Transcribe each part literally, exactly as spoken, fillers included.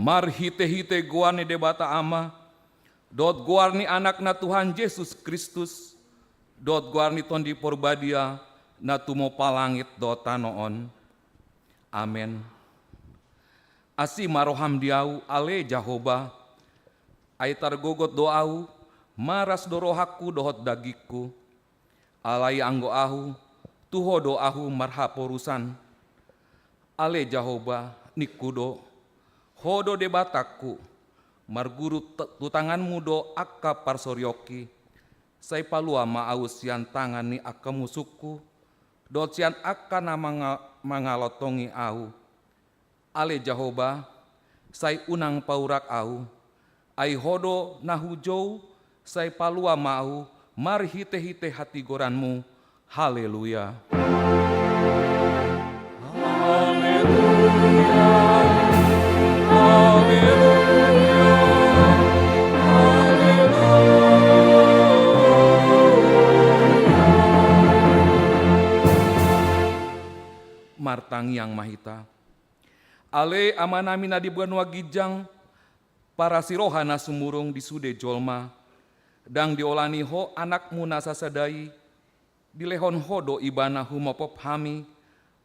Marhitehite goar ni Debata Ama, dohot goar ni Anakna Tuhan Jesus Kristus, dohot goar ni Tondi Porbadia, na tumompa langit dohot tano on. Amen. Asi ma roham di ahu, ale Jahowa, ai targogot do ahu, maras do rohangku dohot dagingku. Alai anggo ahu, tu Ho do ahu marhaporusan. Ale Jahowa, ningku do, Ho do Debatangku, marguru t-, tu tanganmu do angka parsorionki, sai palua ma ahu sian tangan ni angka musungku, dohot sian angka na manga-, mangalontongi ahu. Ale Jahowa, sai unang paurak ahu, ai Ho do na hujou, sai palua ma ahu marhitehite hatigoranmu. Haleluya. Haleluya. Haleluya. Haleluya. Martangiang ma hita. Ale Amanami na di banua ginjang, parasi roha na sumurung di sude jolma, ndang diolani Ho Anakmu na sasada i, dilehon Ho do Ibana humopop hami,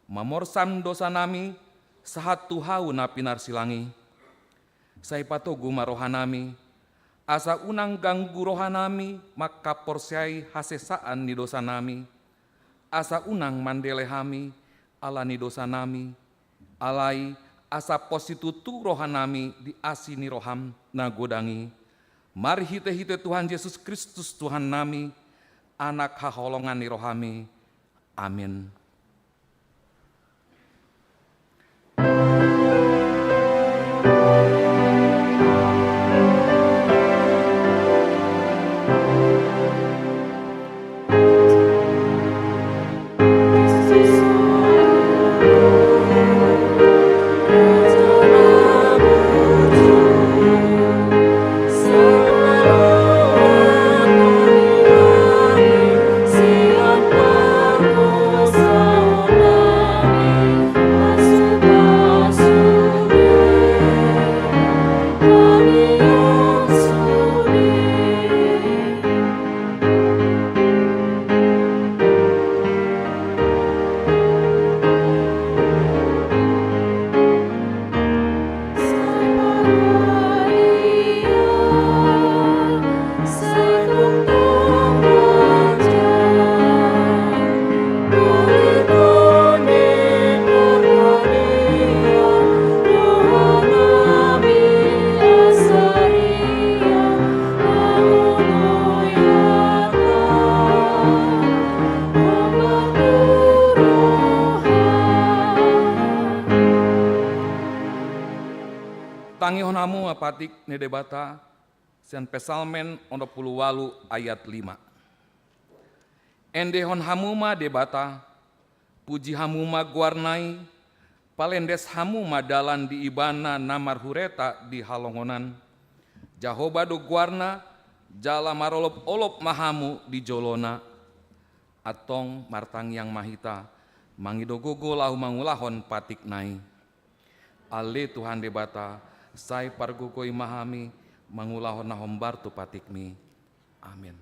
mamorsan dosanami, sahat tu hau na pinarsilang i. Sai patogu ma rohanami, Asa unang ganggu rohanami mangkaporseai hasesaan ni dosanami, asa unang mandele hami ala ni dosanami, alai asa pos situtu rohanami di asi ni roham na godang i, marhitehite Tuhan Jesus Kristus Tuhannami, Anak haholongan ni rohami. Amin. Tangihon hamu ma patik ni Debata sian Psalmen onom pulu ualu ayat lima. Endehon hamu ma Debata, puji hamu ma goarna i, palendes hamu ma dalan di Ibana na marhureta di halongonan. Jahowa do goarna, jala marolopolop ma hamu di jolona. Antong martangiang ma hita, mangido gogo laho mangulahon patikna i. Ale Tuhan Debata, sai pargogoi ma hami mangulahon na hombar tu patikmi. Amin.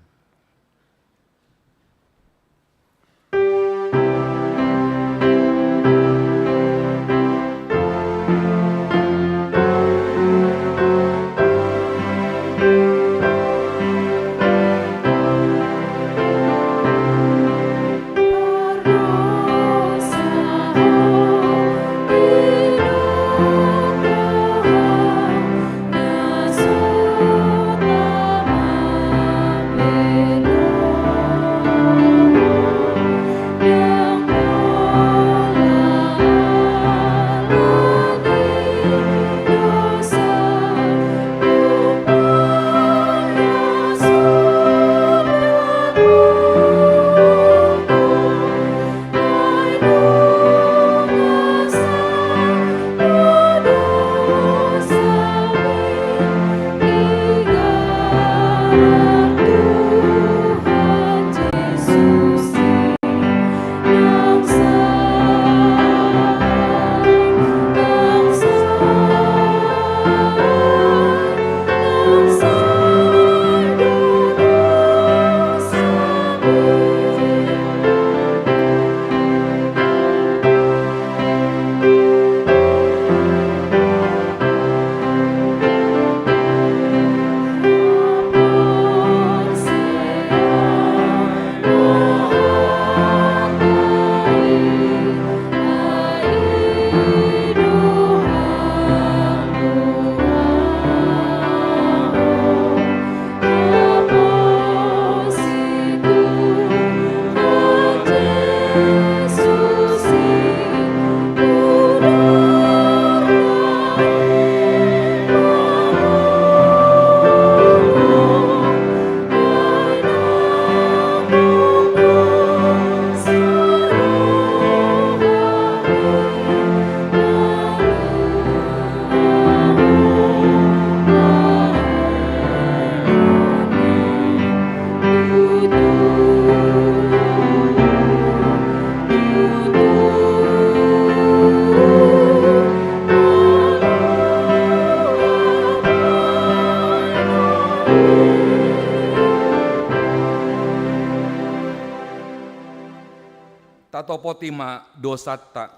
Tatopoti ma dosanta.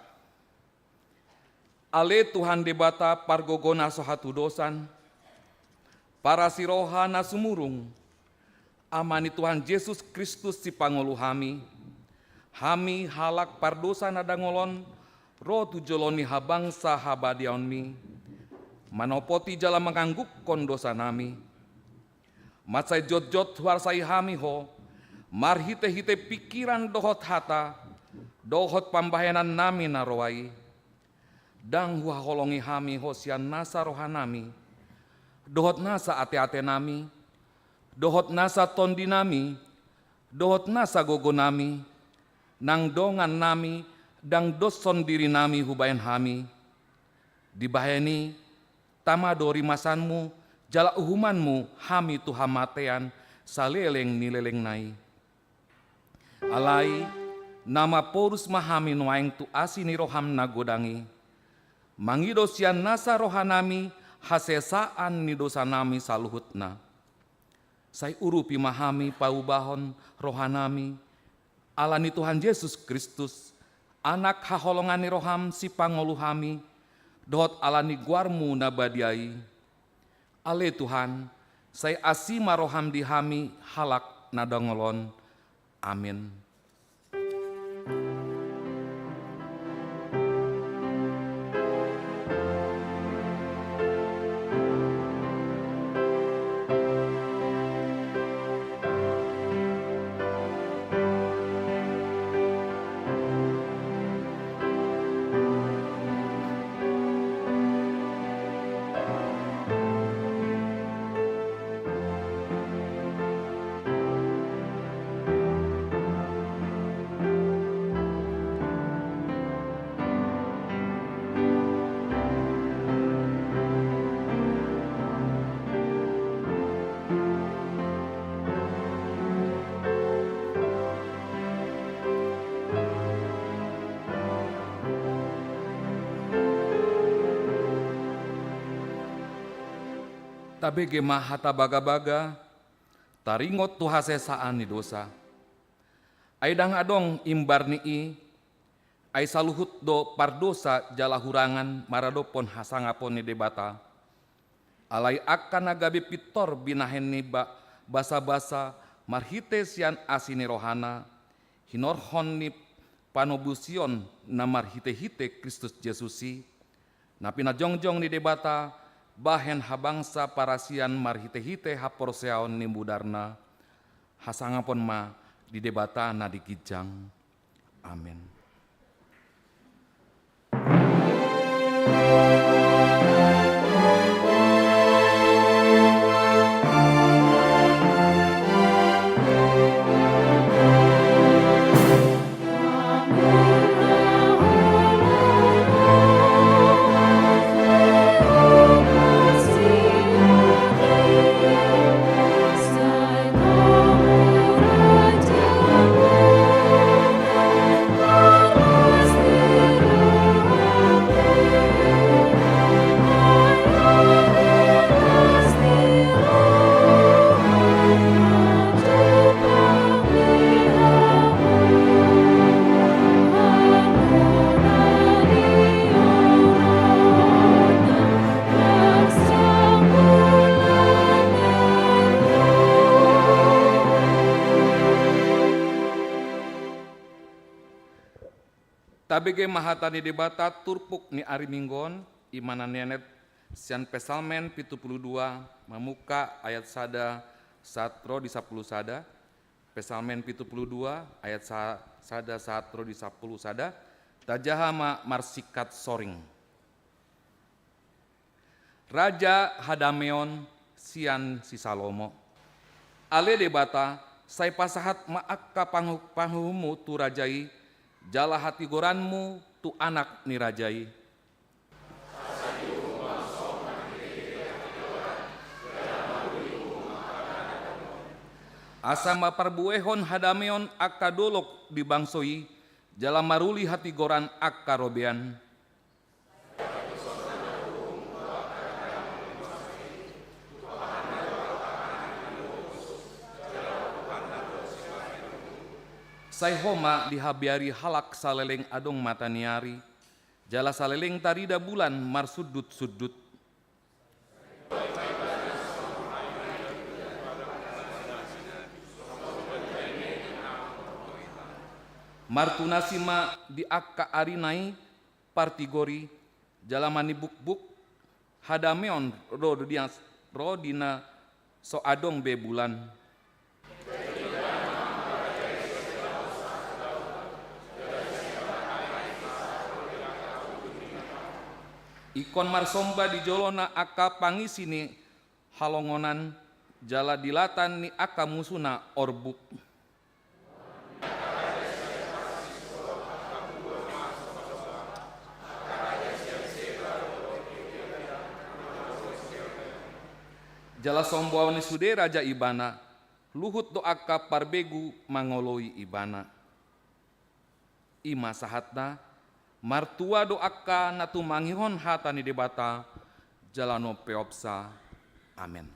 Ale Tuhan Debata pargogo na so hatudosan, Parasi roha na sumurung, Ama ni Tuhan Jesus Kristus sipangolu hami, hami halak pardosa na dangol on, ro tu jolo ni habangsa habadiaonmi, manopoti jala manganggungkon dosanami. Mansai jotjot huarsai hami Ho, marhitehite pingkiran dohot hata, dohot pambahenannami na roa i. Ndang huhaholongi hami Ho sian nasa rohanami, dohot nasa ateatenami, dohot nasa tondinami, dohot nasa gogonami, nang dongannami, ndang doshon dirinami hubahen hami. Dibahen i, tama do rimasanmu, jala uhumanmu hami tu hamatean saleleng ni lelengna i. Alai, na maporus ma hami nuaeng tu asi ni roham na godang i, mangido sian nasa rohanami hasesaan ni dosanami saluhutna. Sai urupi ma hami paubahon rohanami, ala ni Tuhan Jesus Kristus, Anak haholongan ni roham sipangolu hami, dohot ala ni goarmu na badia i. Ale Tuhan, sai asi ma roham di hami halak na dangol on. Amin. Tabege ma hata bagabaga, taringot tu hasesaan ni dosa. Ai ndang adong imbar ni i, ai saluhut do pardosa jala hurangan maradophon hasangapon ni Debata. Alai angka na gabe pintor binahen ni ba-, basabasa marhite sian asi ni rohana, hinorhon ni panobusion na marhitehite Kristus Jesus i, na pinajongjong ni Debata bahen habangsa parasian marhitehite haporseaon ni mudarna, hasangapon ma di Debata na di ginjang. Amen. Tabege ma hata ni Debata turpuk ni ari Minggu on, i ma na nienet sian Psalmen pitu pulu dua, mamungka ayat sada sahat ro di sampulu sada. Psalmen pitu pulu dua ayat sa-, sada sahat ro di sampulu sada. Tajaha ma marsingkat soring. Raja hadameon sian si Salomo. Ale Debata, sai pasahat ma angka pangu-, panguhummu tu raja i, jala hatigoranmu tu anak ni raja i. Asa ma parbuehon hadameon angka dolok di bangso i, jala maruli hatigoran angka robean. Sai Ho ma dihabiari halak saleleng adong mata ni ari, jala saleleng tarida bulan marsundutsundut. Martunasi ma di angka arina i partigor i, jala manibukbuk hadameon ro di na, ro di na so adong be bulan. Ingkon marsomba di jolona angka pangisi ni halongonan, jala di latan ni angka musuna orbuk. Jala sombaon ni sude raja ibana, luhut do angka parbegu mangoloi ibana. I ma sahatna, martua do angka na tumangihon hata ni Debata, jala na umpeopsa. Amen.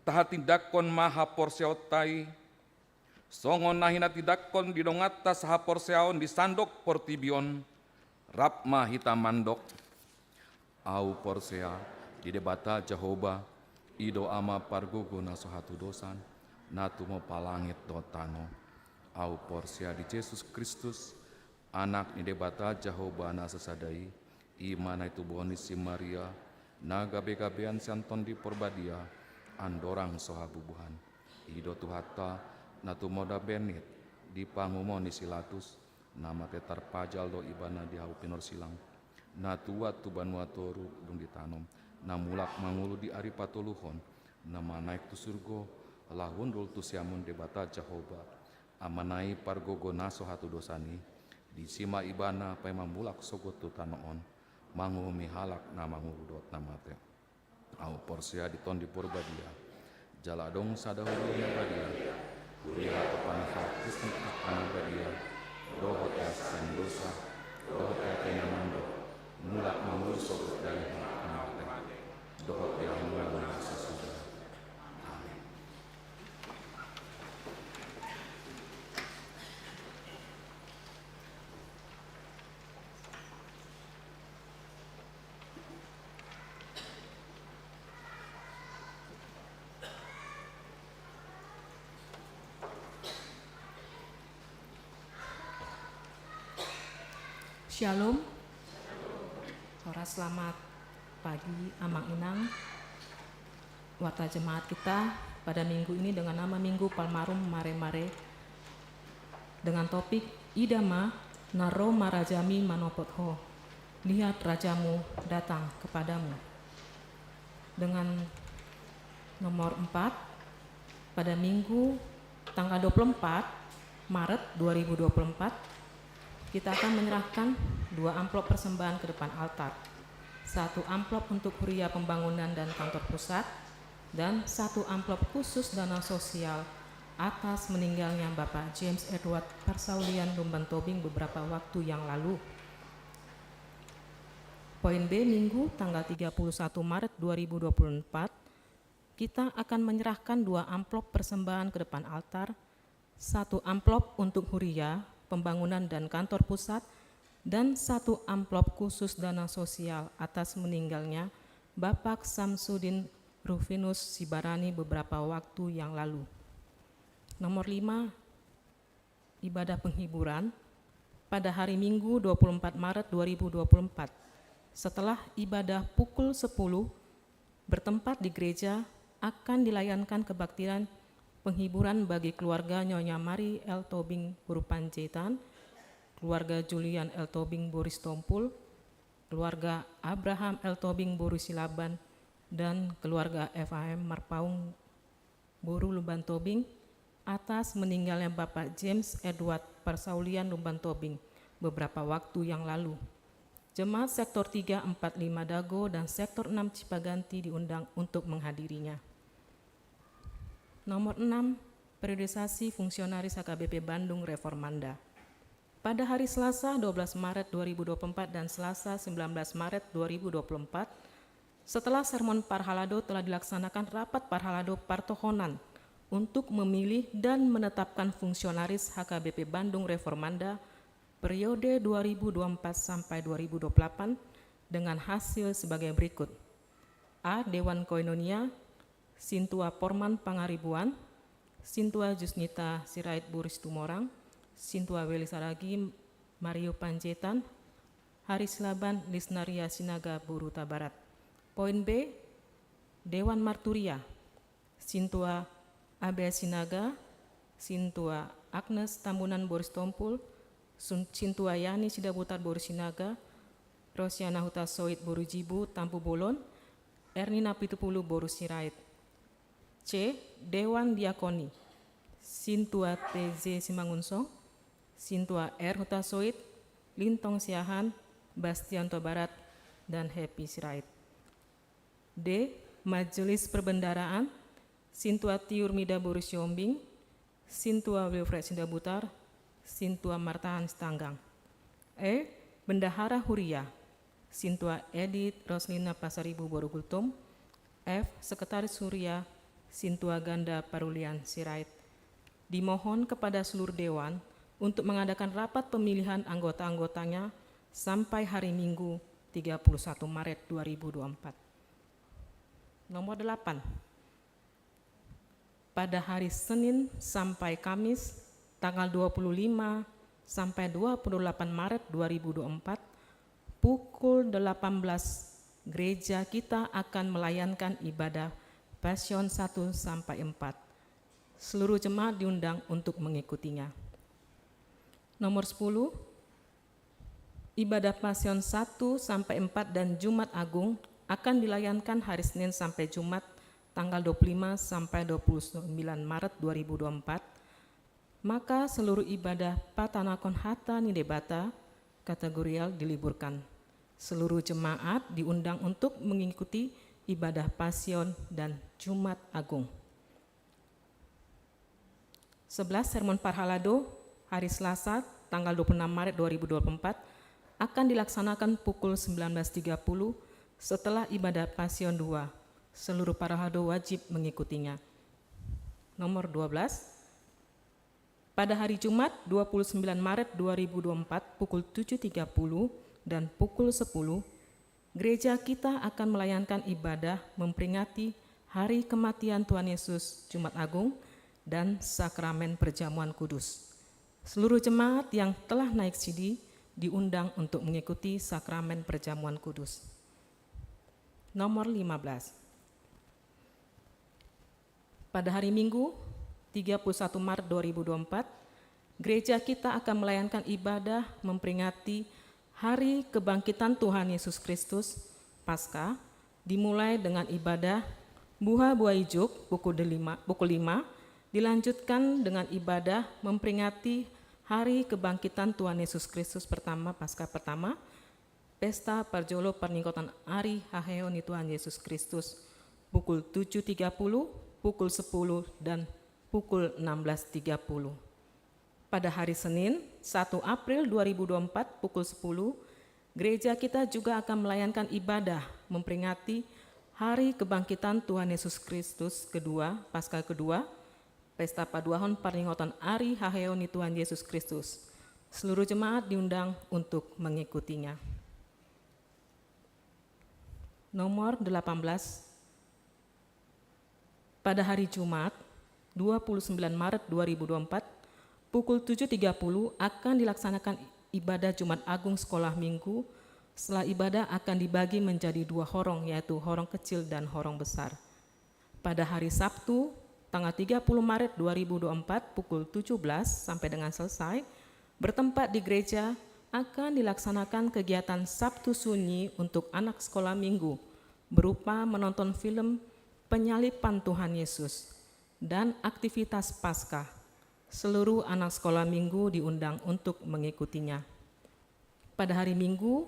Tahatindangkon ma haporseaonta i, songon na hinatindangkon di donganta sahaporseaon di sandok portibi on, rap ma hita mandok. Ahu porsea di Debata Jahowa, i do Ama pargogo na so hatudosan, na tumompa langit dohot tano. Ahu porsea di Jesus Kristus, Anak ni Debata Jahowa na sasada i, i ma na itubuhon ni si Maria, na gabegabean sian Tondi Porbadia, andorang so habubuhan. I do Tuhanta, na tumodambenit di pangumo ni si Latus, na mate tarpajal do Ibana di hau pinorsilang, na tuat tu banua toru dung ditanom, na mulak mangolu di ari patoluhon, na manaek tu surgo, laho hundul tu siamun Debata Jahowa, Amana i pargogo na so hatudosan i, disi ma Ibana paima mulak sogot tu tano on, manguhumi halak na mangolu dohot na mate. Ahu porsea di Tondi Porbadia, jala adong sada huria na badia, huria hatopan halak Kristen angka na badia, dohot hea sian dosa, dohot hea tu na mandok, mulak mangolu sogot dari halak na mate, dohot hea mulak na sasuda. Amen. Shalom. Horas, selamat pagi, Amang Inang. Warta jemaat kita pada minggu ini dengan nama Minggu Palmarum Mare Mare, dengan topik Ida ma, na ro ma rajami manopot ho, lihat rajamu datang kepadamu. Dengan nomor empat, pada Minggu tanggal dua puluh empat Maret dua ribu dua puluh empat, kita akan menyerahkan dua amplop persembahan ke depan altar. Satu amplop untuk Huria Pembangunan dan Kantor Pusat, dan satu amplop khusus dana sosial atas meninggalnya Bapak James Edward Parsaulian Lumban Tobing beberapa waktu yang lalu. Poin B, Minggu tanggal tiga puluh satu Maret dua ribu dua puluh empat, kita akan menyerahkan dua amplop persembahan ke depan altar, satu amplop untuk Huria, Pembangunan dan Kantor Pusat, dan satu amplop khusus dana sosial atas meninggalnya Bapak Samsudin Rufinus Sibarani beberapa waktu yang lalu. Nomor lima, ibadah penghiburan pada hari Minggu dua puluh empat Maret dua ribu dua puluh empat. Setelah ibadah pukul sepuluh, bertempat di gereja, akan dilayankan kebaktian penghiburan bagi keluarga Nyonya Mari L Tobing boru Panjaitan, keluarga Julian L Tobing boru Sitompul, keluarga Abraham L Tobing boru Silaban, dan keluarga F A M Marpaung boru Lumban Tobing atas meninggalnya Bapak James Edward Parsaulian Lumban Tobing beberapa waktu yang lalu. Jemaat Sektor tiga, empat, lima Dago dan Sektor enam Cipaganti diundang untuk menghadirinya. Nomor enam, periodisasi fungsionaris H K B P Bandung Reformanda. Pada hari Selasa, dua belas Maret dua ribu dua puluh empat dan Selasa, sembilan belas Maret dua ribu dua puluh empat, setelah sermon parhalado, telah dilaksanakan rapat parhalado partohonan untuk memilih dan menetapkan fungsionaris H K B P Bandung Reformanda periode dua ribu dua puluh empat sampai dua ribu dua puluh delapan dengan hasil sebagai berikut. A. Dewan Koinonia, Sintua Porman Pangaribuan, Sintua Jusnita Sirait boru Situmorang, Sintua Weli Saragi Mario Panjaitan, Hari Silaban Lisnaria Sinaga boru Hutabarat. Poin B, Dewan Marturia, Sintua Abel Sinaga, Sintua Agnes Tambunan boru Sitompul, Sun-, Sintua Yani Sidabutar boru Sinaga, Rosiana Hutasoit boru Jibu Tampubolon, Ernina Pitupulu boru Sirait. C. Dewan Diakoni, Sintua T J Simangunsong, Sintua R Hutasoit, Lintong Siahaan, Bastian Hutabarat, dan Happy Sirait. D. Majelis Perbendaharaan, Sintua Tiur Mida boru Sihombing, Sintua Wilfred Sidabutar, Sintua Martahan Sitanggang. E. Bendahara Huria, Sintua Edit Roslina Pasaribu boru Gultom. F. Sekretaris Huria, Sintua Ganda Parulian Sirait. Dimohon kepada seluruh dewan untuk mengadakan rapat pemilihan anggota-anggotanya sampai hari Minggu, tiga puluh satu Maret dua ribu dua puluh empat. Nomor delapan. Pada hari Senin sampai Kamis, tanggal dua puluh lima sampai dua puluh delapan Maret dua ribu dua puluh empat, pukul delapan belas, gereja kita akan melayangkan ibadah Pasion satu sampai empat. Seluruh jemaat diundang untuk mengikutinya. Nomor sepuluh, ibadah Pasion satu sampai empat dan Jumat Agung akan dilayangkan hari Senin sampai Jumat, tanggal dua puluh lima sampai dua puluh sembilan Maret dua ribu dua puluh empat. Maka seluruh ibadah patanahon hata ni Debata kategorial diliburkan. Seluruh jemaat diundang untuk mengikuti ibadah Pasion dan Jumat Agung. Sebelas, sermon parhalado, hari Selasa, tanggal dua puluh enam Maret dua ribu dua puluh empat, akan dilaksanakan pukul sembilan belas tiga puluh setelah ibadah Pasion dua. Seluruh parhalado wajib mengikutinya. Nomor dua belas, pada hari Jumat, dua puluh sembilan Maret dua ribu dua puluh empat, pukul tujuh tiga puluh dan pukul sepuluh, gereja kita akan melayangkan ibadah memperingati Hari Kematian Tuhan Yesus, Jumat Agung, dan Sakramen Perjamuan Kudus. Seluruh jemaat yang telah naik sidi diundang untuk mengikuti sakramen perjamuan kudus. Nomor lima belas. Pada hari Minggu, tiga puluh satu Maret dua ribu dua puluh empat, gereja kita akan melayankan ibadah memperingati Hari Kebangkitan Tuhan Yesus Kristus, Paskah, dimulai dengan ibadah buha buha ijuk pukul lima, pukul lima, dilanjutkan dengan ibadah memperingati Hari Kebangkitan Tuhan Yesus Kristus pertama, Paskah pertama, pesta parjolo parningotan ari haheheon ni Tuhan Yesus Kristus, pukul tujuh tiga puluh, pukul sepuluh, dan pukul enam belas tiga puluh. Pada hari Senin, satu April dua ribu dua puluh empat, pukul sepuluh, gereja kita juga akan melayankan ibadah memperingati Hari Kebangkitan Tuhan Yesus Kristus kedua, Paskah kedua, pesta paduahon parningotan ari haheheon ni Tuhan Yesus Kristus. Seluruh jemaat diundang untuk mengikutinya. Nomor delapan belas. Pada hari Jumat, dua puluh sembilan Maret dua ribu dua puluh empat, pukul tujuh tiga puluh akan dilaksanakan ibadah Jumat Agung Sekolah Minggu. Setelah ibadah akan dibagi menjadi dua horong, yaitu horong kecil dan horong besar. Pada hari Sabtu, tanggal tiga puluh Maret dua ribu dua puluh empat, pukul tujuh belas sampai dengan selesai, bertempat di gereja, akan dilaksanakan kegiatan Sabtu Sunyi untuk anak sekolah minggu, berupa menonton film penyaliban Tuhan Yesus dan aktivitas Paskah. Seluruh anak sekolah minggu diundang untuk mengikutinya. Pada hari Minggu,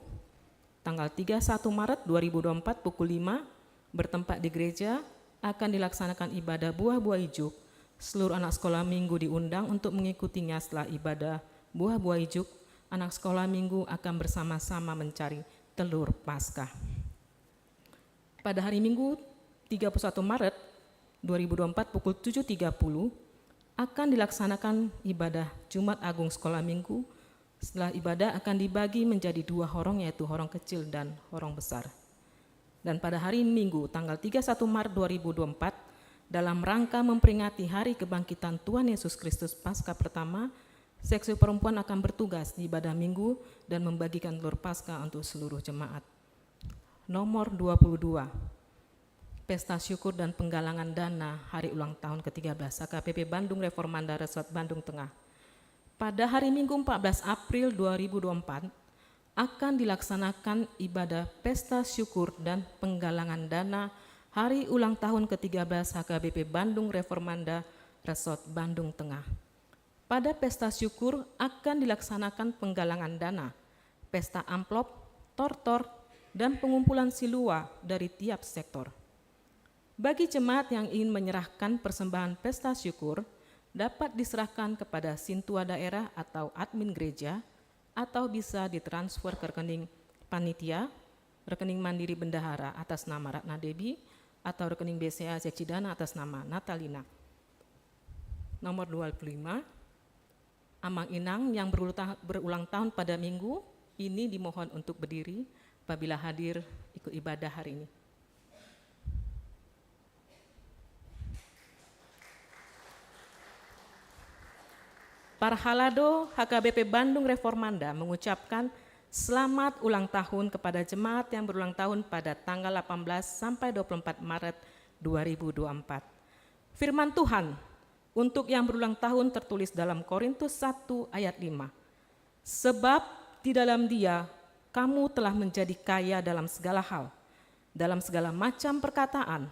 tanggal tiga satu Maret dua ribu dua puluh empat, pukul lima, bertempat di gereja, akan dilaksanakan ibadah buah-buah ijuk. Seluruh anak sekolah minggu diundang untuk mengikutinya. Setelah ibadah buah-buah ijuk, anak sekolah minggu akan bersama-sama mencari telur Paskah. Pada hari Minggu, tiga puluh satu Maret dua ribu dua puluh empat, pukul tujuh tiga puluh, akan dilaksanakan ibadah Jumat Agung Sekolah Minggu. Setelah ibadah akan dibagi menjadi dua horong, yaitu horong kecil dan horong besar. Dan pada hari Minggu, tanggal tiga satu Maret dua ribu dua puluh empat, dalam rangka memperingati Hari Kebangkitan Tuhan Yesus Kristus Paskah pertama, seksi perempuan akan bertugas di ibadah Minggu dan membagikan telur Paskah untuk seluruh jemaat. Nomor dua puluh dua. Pesta syukur dan penggalangan dana hari ulang tahun ketiga belas H K B P Bandung Reformanda Resort Bandung Tengah. Pada hari Minggu empat belas April dua ribu dua puluh empat akan dilaksanakan ibadah pesta syukur dan penggalangan dana hari ulang tahun ketiga belas H K B P Bandung Reformanda Resort Bandung Tengah. Pada pesta syukur akan dilaksanakan penggalangan dana, pesta amplop, tortor, dan pengumpulan silua dari tiap sektor. Bagi jemaat yang ingin menyerahkan persembahan pesta syukur, dapat diserahkan kepada sintua daerah atau admin gereja, atau bisa ditransfer ke rekening panitia, rekening mandiri bendahara atas nama Ratna Debi, atau rekening B C A Seksi Dana atas nama Natalina. Nomor dua puluh lima, Amang Inang yang berulang ta-, berulang tahun pada Minggu ini dimohon untuk berdiri apabila hadir ikut ibadah hari ini. Parhalado H K B P Bandung Reformanda mengucapkan selamat ulang tahun kepada jemaat yang berulang tahun pada tanggal delapan belas sampai dua puluh empat Maret dua ribu dua puluh empat. Firman Tuhan untuk yang berulang tahun tertulis dalam Korintus satu ayat lima. Sebab di dalam Dia kamu telah menjadi kaya dalam segala hal, dalam segala macam perkataan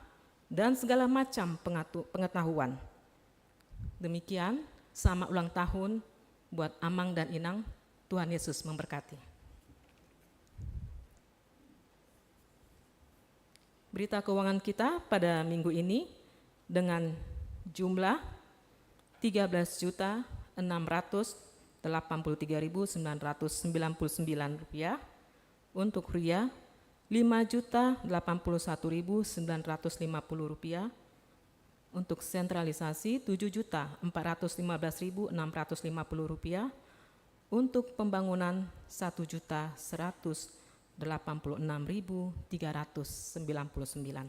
dan segala macam pengatu-, pengetahuan. Demikian, selamat ulang tahun buat Amang dan Inang. Tuhan Yesus memberkati. Berita keuangan kita pada minggu ini dengan jumlah tiga belas juta enam ratus delapan puluh tiga ribu sembilan ratus sembilan puluh sembilan rupiah, untuk kria lima juta delapan puluh satu ribu sembilan ratus lima puluh rupiah, untuk sentralisasi tujuh juta empat ratus lima belas ribu enam ratus lima puluh rupiah, untuk pembangunan satu juta seratus delapan puluh enam ribu tiga ratus sembilan puluh sembilan.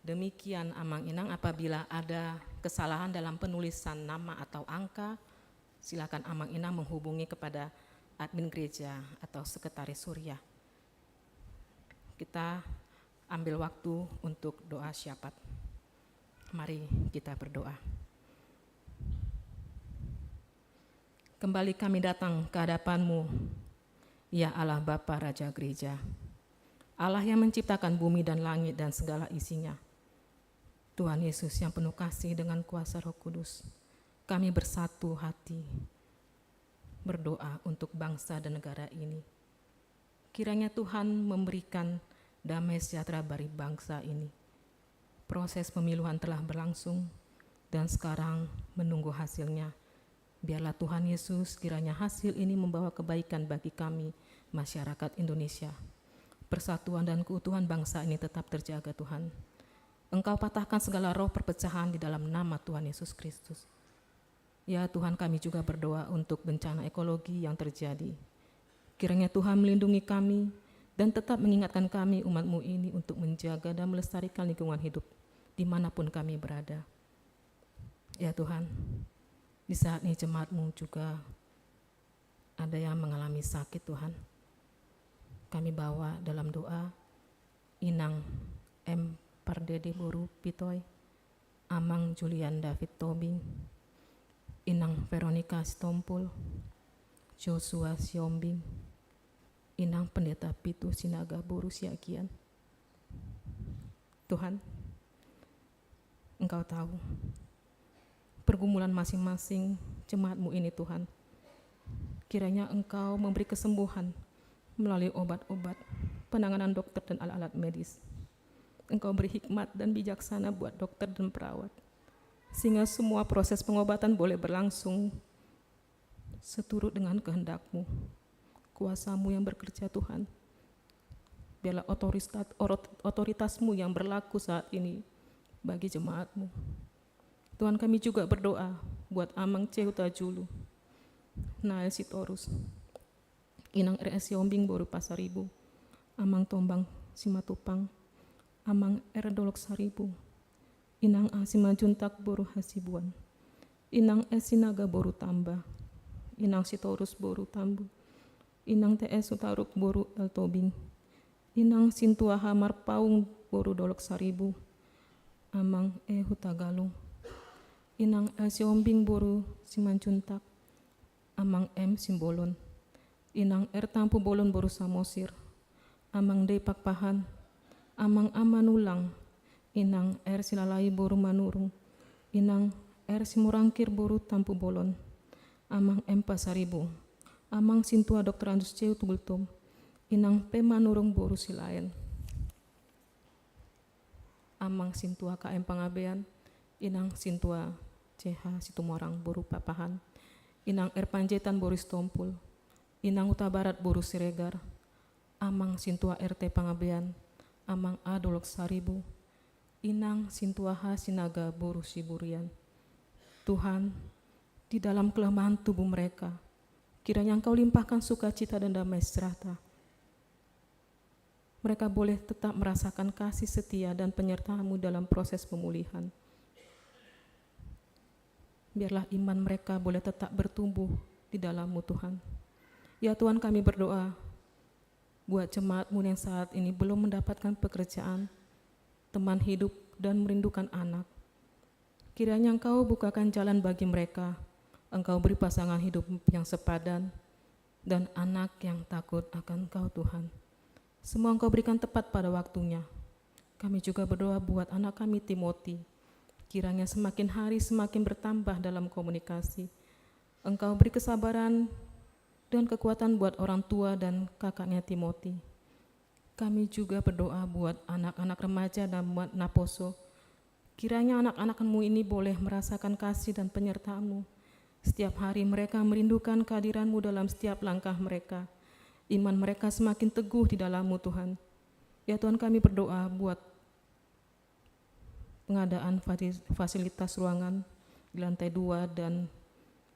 Demikian, Amang Inang, apabila ada kesalahan dalam penulisan nama atau angka, silakan Amang Inang menghubungi kepada admin gereja atau sekretaris Suriah. Kita ambil waktu untuk doa syafaat. Mari kita berdoa. Kembali kami datang ke hadapan-Mu, ya Allah Bapa Raja Gereja, Allah yang menciptakan bumi dan langit dan segala isinya. Tuhan Yesus yang penuh kasih dengan kuasa Roh Kudus, kami bersatu hati berdoa untuk bangsa dan negara ini. Kiranya Tuhan memberikan damai sejahtera bagi bangsa ini. Proses pemiluhan telah berlangsung dan sekarang menunggu hasilnya. Biarlah Tuhan Yesus, kiranya hasil ini membawa kebaikan bagi kami, masyarakat Indonesia. Persatuan dan keutuhan bangsa ini tetap terjaga, Tuhan. Engkau patahkan segala roh perpecahan di dalam nama Tuhan Yesus Kristus. Ya Tuhan, kami juga berdoa untuk bencana ekologi yang terjadi. Kiranya Tuhan melindungi kami dan tetap mengingatkan kami, umat-Mu ini, untuk menjaga dan melestarikan lingkungan hidup di mana pun kami berada. Ya Tuhan, di saat ini jemaat-Mu juga ada yang mengalami sakit, Tuhan. Kami bawa dalam doa Inang M Pardede boru Pitoi, Amang Julian David Tobing, Inang Veronica Sitompul, Joshua Siombing, Inang Pendeta Pitu Sinaga boru Siagian. Tuhan, Engkau tahu pergumulan masing-masing jemaat-Mu ini, Tuhan. Kiranya Engkau memberi kesembuhan melalui obat-obat, penanganan dokter dan alat-alat medis. Engkau beri hikmat dan bijaksana buat dokter dan perawat, sehingga semua proses pengobatan boleh berlangsung seturut dengan kehendak-Mu. Kuasa-Mu yang bekerja, Tuhan. Biarlah otoristat-, orot-, otoritas-Mu yang berlaku saat ini bagi jemaat-Mu. Tuhan, kami juga berdoa buat Amang C Hutajulu, Nael Sitorus, Inang R S Siombing boru Pasaribu, Amang Tombang Simatupang, Amang R Dolok Saribu, Inang A Simanjuntak boru Hasibuan, Inang S Sinaga boru Tamba, Inang Sitorus boru Tambu, Inang T S Hutaruk boru L Tobing, Inang Sintua H Marpaung boru Dolok Saribu, Amang E Hutagalung, Inang L Siombing boru Simanjuntak, Amang M Simbolon, Inang R Tampubolon boru Samosir, Amang D Pakpahan, Amang A Manulang, Inang R Silalai boru Manurung, Inang R Simorangkir boru Tampubolon, Amang M Pasaribu, Amang Sintua Doktor Andus C Hutugultom, Inang P Manurung boru Silaen, Amang Sintua K M Pangabean, Inang Sintua C H Situmorang boru Pakpahan, Inang R Panjaitan boru Sitompul, Inang Hutabarat boru Siregar, Amang Sintua R T Pangabean, Amang A Dolok Saribu, Inang Sintua H Sinaga boru Siburian. Tuhan, di dalam kelemahan tubuh mereka, kiranya Engkau limpahkan sukacita dan damai sejahtera. Mereka boleh tetap merasakan kasih setia dan penyertaan-Mu dalam proses pemulihan. Biarlah iman mereka boleh tetap bertumbuh di dalam-Mu, Tuhan. Ya Tuhan, kami berdoa buat jemaat-Mu yang saat ini belum mendapatkan pekerjaan, teman hidup, dan merindukan anak. Kiranya Engkau bukakan jalan bagi mereka. Engkau beri pasangan hidup yang sepadan dan anak yang takut akan Engkau, Tuhan. Semua Engkau berikan tepat pada waktunya. Kami juga berdoa buat anak kami, Timothy. Kiranya semakin hari semakin bertambah dalam komunikasi. Engkau beri kesabaran dan kekuatan buat orang tua dan kakaknya, Timothy. Kami juga berdoa buat anak-anak remaja dan buat naposo. Kiranya anak-anak-Mu ini boleh merasakan kasih dan penyertaan-Mu. Setiap hari mereka merindukan kehadiran-Mu dalam setiap langkah mereka. Iman mereka semakin teguh di dalam-Mu, Tuhan. Ya Tuhan, kami berdoa buat pengadaan fasi-, fasilitas ruangan di lantai dua dan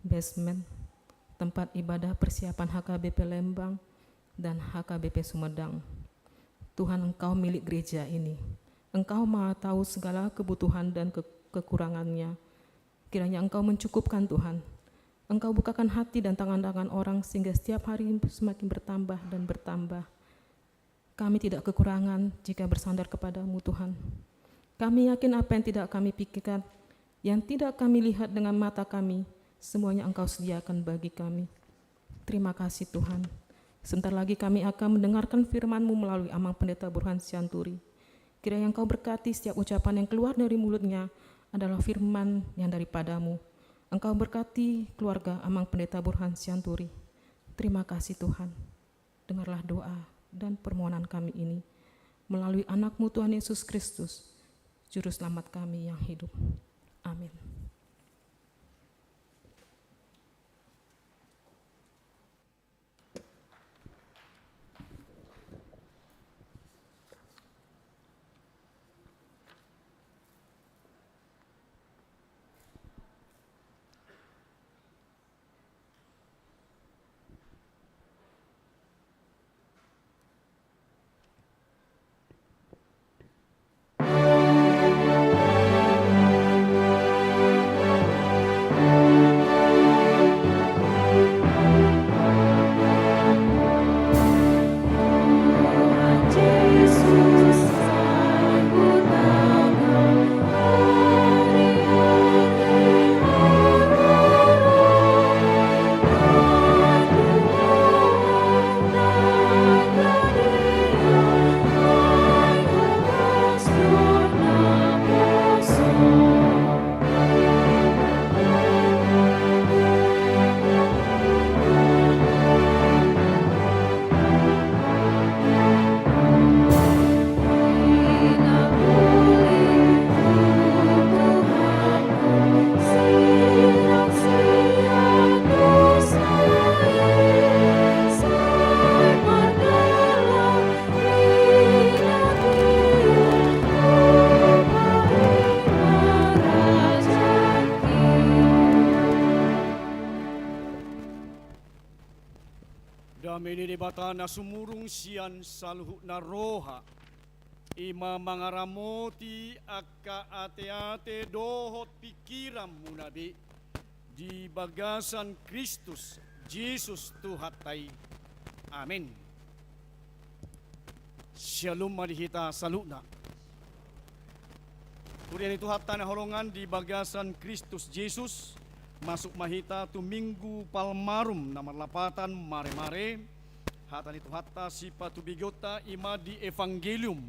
basement, tempat ibadah persiapan H K B P Lembang dan H K B P Sumedang. Tuhan, Engkau milik gereja ini. Engkau Maha tahu segala kebutuhan dan ke-, kekurangannya. Kiranya Engkau mencukupkan, Tuhan. Engkau bukakan hati dan tangan-tangan orang sehingga setiap hari semakin bertambah dan bertambah. Kami tidak kekurangan jika bersandar kepada-Mu, Tuhan. Kami yakin apa yang tidak kami pikirkan, yang tidak kami lihat dengan mata kami, semuanya Engkau sediakan bagi kami. Terima kasih, Tuhan. Sebentar lagi kami akan mendengarkan firman-Mu melalui Amang Pendeta Burhan Sianturi. Kiranya Engkau berkati setiap ucapan yang keluar dari mulutnya adalah firman yang daripada-Mu. Engkau berkati keluarga Amang Pendeta Burhan Sianturi. Terima kasih, Tuhan. Dengarlah doa dan permohonan kami ini melalui Anak-Mu, Tuhan Yesus Kristus, Juru Selamat kami yang hidup. Amin. Dame ni Debata na sumurung sian saluhutna roha, i ma mangaramoti angka ateate dohot pingkiranmuna be di bagasan Kristus Jesus Tuhanta i. Amen. Syalom ma di hita saluhutna. Huria ni Tuhanta na hinaholongan di bagasan Kristus Jesus, masuk ma hita tu Minggu Palmarum na marlapatan Maremare. Hata ni Tuhanta sipatubegeonta i ma di Evangelium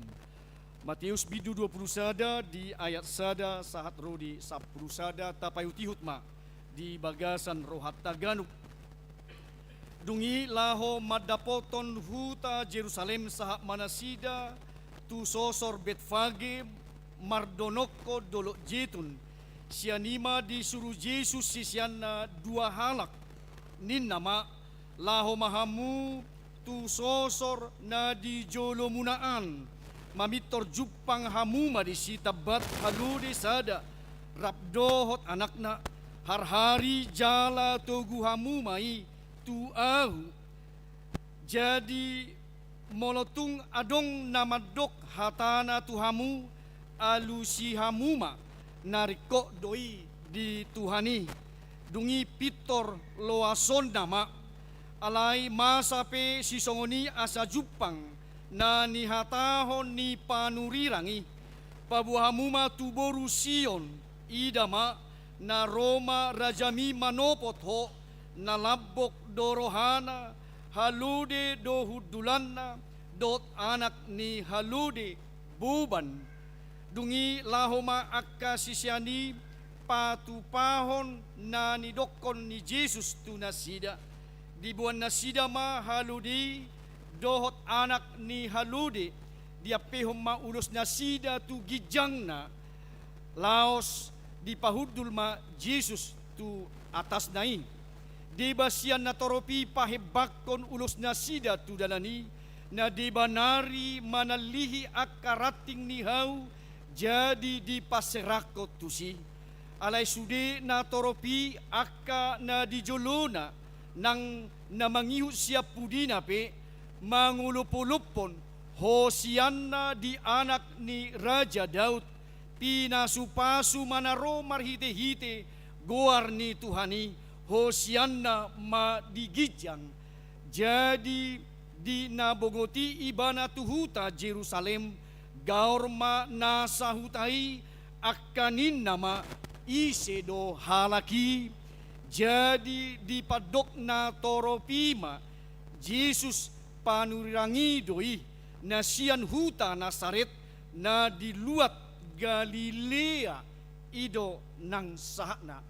Mateus bindu dua pulu sada di ayat sada sahat ro di sampulu sada. Tapaihutihut ma di bagasan rohanta ganup. Dung i laho mandapothon huta Jerusalem sahat ma nasida tu sosor Betfage mardonokkon Dolok Jetun. Sian i ma disuru Jesus siseanna dua halak. Ninna ma, laho ma hamu tu sosor na di jolomuna an, mamintor jumpang hamu ma disi tambat halode sada, rap dohot anakna, harhari jala togu hamu ma i tu ahu. Jadi molo tung adong na mandok hatana tu hamu, alusi hamu ma, na ringkot do i di Tuhan i. Dung i pintor loasonna ma. Alai masa pe sisongon i asa jumpang na nihatahon ni panurirang i. Paboa hamu ma tu boru Sion, ida ma, na ro ma rajami manopot ho, na lambok do rohana, halode do hundulanna, dohot anak ni halode boban. Dung i laho ma angka sisean i patupahon na nidokkon ni Jesus tu nasida. Diboan nasida ma halode i dohot anak ni halode, diampehon ma ulos nasida tu ginjangna, laos dipahundul ma Jesus tu atasna i. Deba sian natorop i pahembangkon ulos nasida tu dalan i, na deba nari manallihi angka ranting ni hau jadi dipaserahkon tusi. Alai sude natorop i angka na di jolona nang na mangihut sian pudina pe mangolopolophon hosianna di anak ni Raja Daud, pinasupasu ma na ro marhitehite goar ni Tuhan i, Hosianna ma di ginjang. Jadi di na bongot i ibana tu huta Jerusalem, gaor ma nasa huta i, angka ninna ma: Ise do halak i? Jadi di pandok na torop i ma Jesus panurirang i do i, na sian huta Nasaret, na di luat Galilea. I do nang sahatna.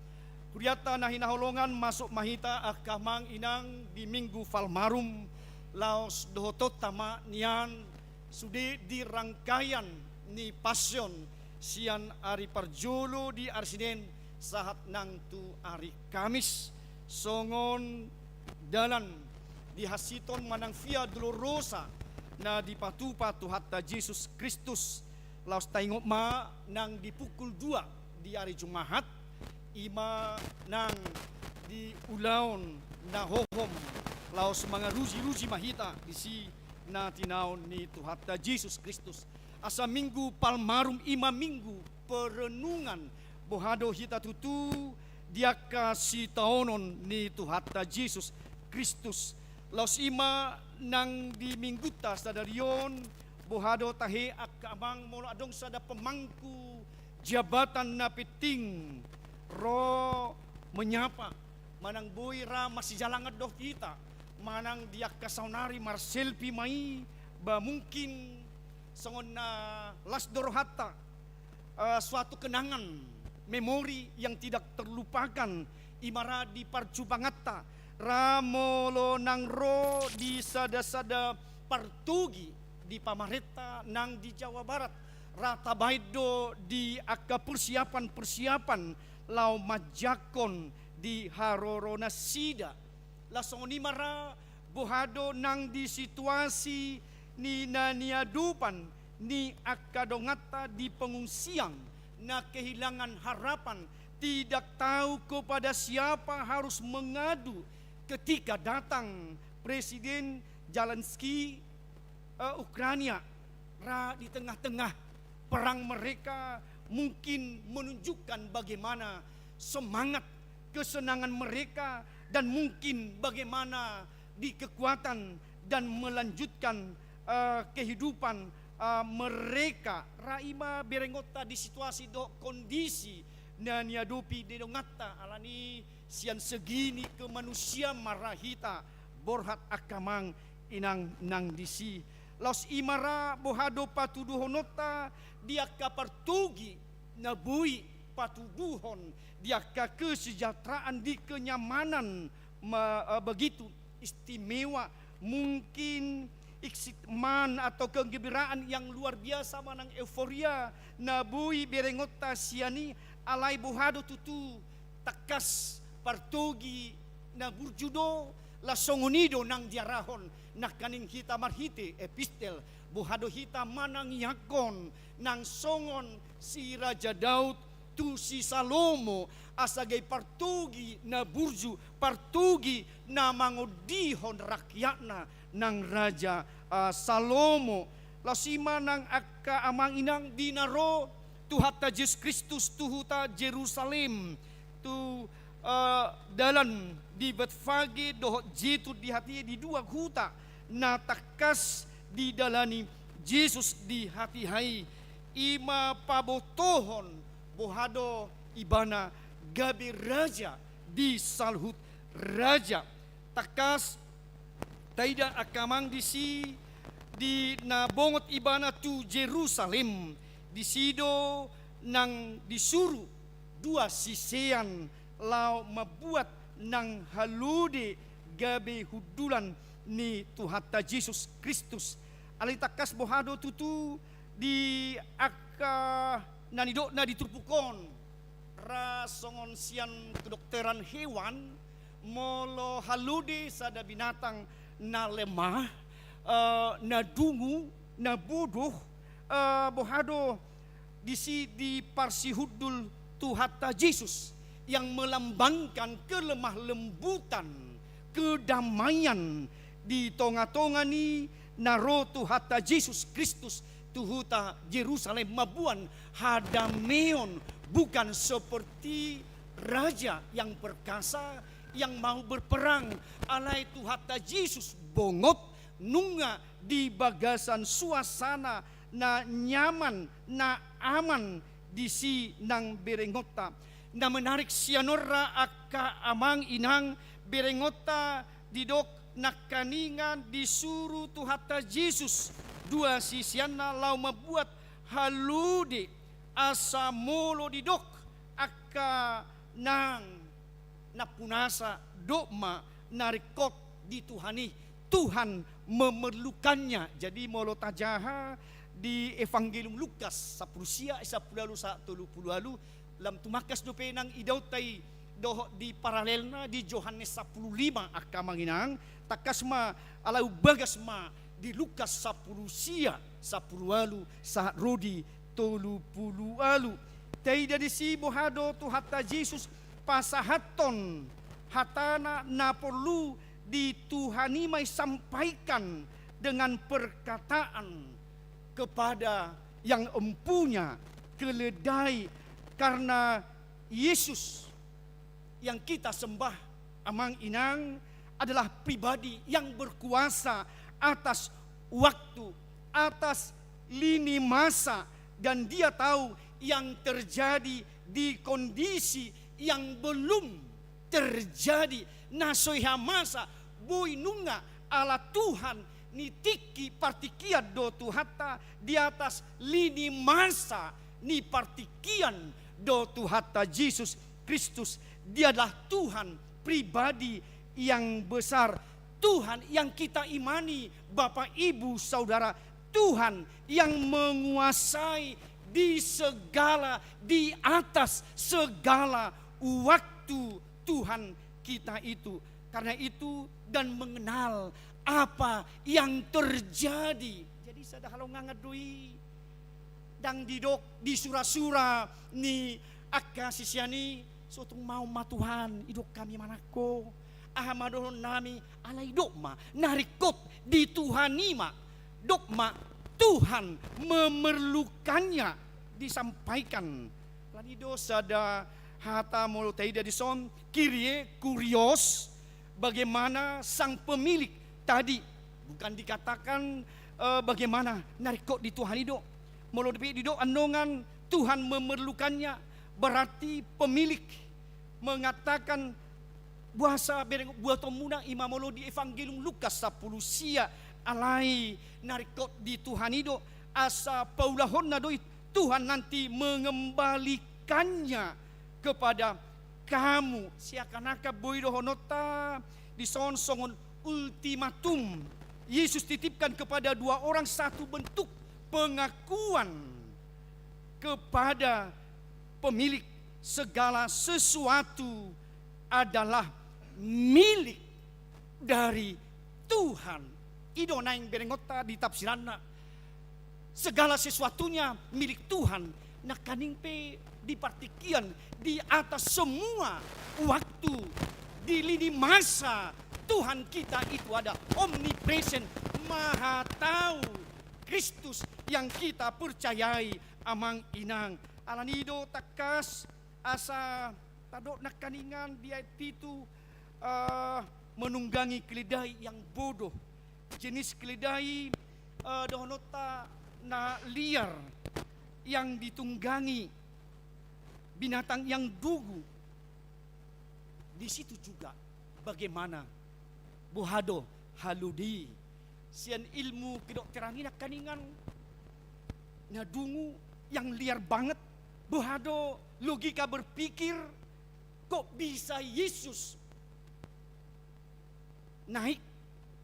Hurianta na hinaholongan, masuk ma hita angka amang inang di Minggu Palmarum, laos dohotonta ma nian sude di rangkaian ni Passion sian ari parjolo di ari Sinen sahat nang tu ari Kamis, songon dalan di hasiton manang Via Dolorosa na dipatupa Tuhanta Jesus Kristus. Laos taingot ma nang di pukul dua di ari Jumahat, i ma nang di ulaon na hohom, laos mangaruji-ruji ma hita disi na tinaon ni Tuhanta Jesus Kristus. Asa Minggu Palmarum i ma minggu perenungan, boha do hita tutu di angka sitaonon ni Tuhanta Jesus Kristus. Laos i ma nang di minggunta sadari on, boha do tahe angka amang molo adong sada pemangku jabatan na penting ro menyapa, manang boi ra masijalangan dohot hita, manang di angka saonari marselfie ma i, ba mungkin songon na las do rohanta, eh, suatu kenangan, memori yang tidak terlupakan, i ma ra di parjumanganta, ra molo nang ro di sada-sada partogi di pamarenta nang di Jawa Barat, ra tabaen do di angka persiapan-persiapan laho manjangkon di haroro nasida. Laos songon i ma ra, boha do nang di situasi ni na niadopan ni angka donganta di pengungsian, na kehilangan harapan, tidak tahu kepada siapa harus mengadu ketika datang Presiden Zelensky, eh, Ukraina, ra di tengah-tengah perang mereka mungkin menunjukkan bagaimana semangat kesenangan mereka, dan mungkin bagaimana di kekuatan dan melanjutkan, eh, kehidupan, eh, mereka. Ra i ma berengonta di situasi dohot kondisi na niadopi ni donganta, alani sian segi ni kemanusiaan ma ra hita borhat angka amang inang nang disi. Laos i ma ra, boha do patuduhononta di angka partogi na boi patuduhon di angka kesejahteraan, di kenyamanan ma-, eh, begitu istimewa, mungkin excitement atau kegembiraan yang luar biasa manang euforia na boi berengonta sian i. Alai boha do tutu, tangkas partogi na burju do, laos songon i do nang diarahon nangkaning hita marhite epistel, boha do hita manangiangkon nang songon si Raja Daud tu si Salomo, asa gabe partogi na burju, partogi na mangondihon rakyatna nang Raja, ah, Salomo. Laos i ma nang angka amang inang di na ro Tuhanta Jesus Kristus tu huta Jerusalem, tu, eh, dalan di Betfage dohot Jetun di hatiha i, di dua huta na tangkas didalani Jesus di hatiha i, i ma pabotohon boha do ibana gabe raja di saluhut raja. Tangkas taida angka amang disi, di na bongot ibana tu Jerusalem, disi do nang disuru dua sisean laho mambuat nang halode gabe hundulan ni Tuhanta Jesus Kristus. Alai tangkas boha do tutu di angka na nidokna di turpuk on, ra songon sian kedokteran hewan, molo halode sada binatang na lemah, eh, na dungu, na bodoh, eh, boha do disi diparsihundul Tuhanta Jesus yang melambangkan kelemah lembutan, kedamaian di tonga-tonga ni na ro Tuhanta Jesus Kristus tu huta Jerusalem mamboan hadameon, bukan seperti raja yang perkasa yang mau berperang, alai Tuhanta Jesus bongot nunga di bagasan suasana na nyaman, na aman disi nang berengonta. Na menarik sian on ra angka amang inang, berengonta didok nangkaningan disuru Tuhanta Jesus dua siseanna laho mambuat halode, asa molo didok angka nang nampunasa, dok ma na ringkot di Tuhan i, Tuhan memerlukannya. Jadi molo tajaha di Evangelium Lukas sampulu sia, sampulu ualu sahat tolu pulu ualu, lam tumangkas dope nang idaonta i dohot di paralelna di Johannes sampulu lima, angka amang inang, tangkas ma, ala umbagas ma di Lukas sampulu sia, sampulu ualu sahat ro di tolu pulu ualu. Taida disi boha do Tuhanta Jesus pasahathon hatana na porlu di Tuhan i ma isampaikan dengan perkataan kepada yang empunya keledai, karena Yesus yang kita sembah, amang inang, adalah pribadi yang berkuasa atas waktu, atas lini masa, dan Dia tahu yang terjadi di kondisi yang belum terjadi. Na so hea masa, boi nunga, ala Tuhan ni tingki partingkian do Tuhanta, di atas lini masa ni partingkian do Tuhanta Jesus Kristus. Dia adalah Tuhan pribadi yang besar, Tuhan yang kita imani, Bapak, Ibu, Saudara, Tuhan yang menguasai di segala, di atas segala waktu. Tuhan kita itu. Karena itu, dan mengenal apa yang terjadi. Jadi sada halongangan do i. Ndang didok di sura-sura ni angka sisean i, so tung maon ma Tuhan, idok hami manang ho. Aha ma dohononnami, alai dok ma na ringkot di Tuhan i ma. Dok ma Tuhan memerlukannya disampaikan. Alani do sada hata molo taida dison, Kyrie, kurios, bagaimana sang pemilik tadi. Bukan dikatakan, eh, bagaimana na ringkot di Tuhan i do. Molo dope didok annon Tuhan memerlukannya, berarti pemilik mengatakan, boasa bereng buatonmuna, i ma molo di Evangelium Lukas sampulu sia, alai na ringkot di Tuhan i do, asa paulahonna do i, Tuhan nanti mengembalikannya kepada kamu. Seakan-akan boi dohononta dison songon ultimatum. Yesus titipkan kepada dua orang satu bentuk pengakuan kepada pemilik, segala sesuatu adalah milik dari Tuhan. I do naeng berengonta di tafsiranna. Segala sesuatunya milik Tuhan. Nangkaning pe di partingkian, di atas semua waktu, di lini masa, Tuhan kita itu ada omnipresent, maha tahu, Kristus yang kita percayai, amang inang. Alani do tangkas asa tadok nangkaningan di ayat pitu, eh, menunggangi keledai yang bodoh. Jenis keledai, eh, dohononta na liar yang ditunggangi binatang yang dungu. Di situ juga bagaimana, boha do halode i. Sian ilmu kedokteran i nangkaningan, na dungu, yang liar banget, boha do logika berpikir, kok bisa Yesus naik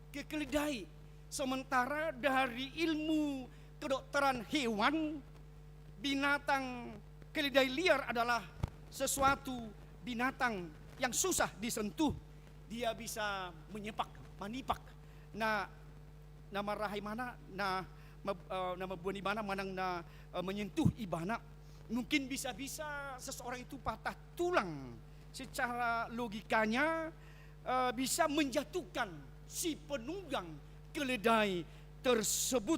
ke keledai. Sementara dari ilmu kedokteran hewan, binatang keledai liar adalah sesuatu binatang yang susah disentuh. Dia bisa menyepak, manipak. Na, na marahi mana, na, me-, eh, na mamboan ibana manang na, eh, menyentuh ibana. Mungkin bisa-bisa seseorang itu patah tulang. Secara logikanya, eh, bisa menjatuhkan si penunggang keledai tersebut.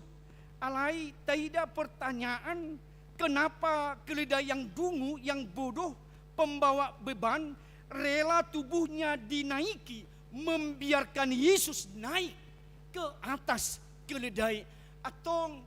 Alai taida pertanyaan, kenapa keledai yang dungu, yang bodoh, pembawa beban, rela tubuhnya dinaiki, membiarkan Yesus naik ke atas keledai. Antong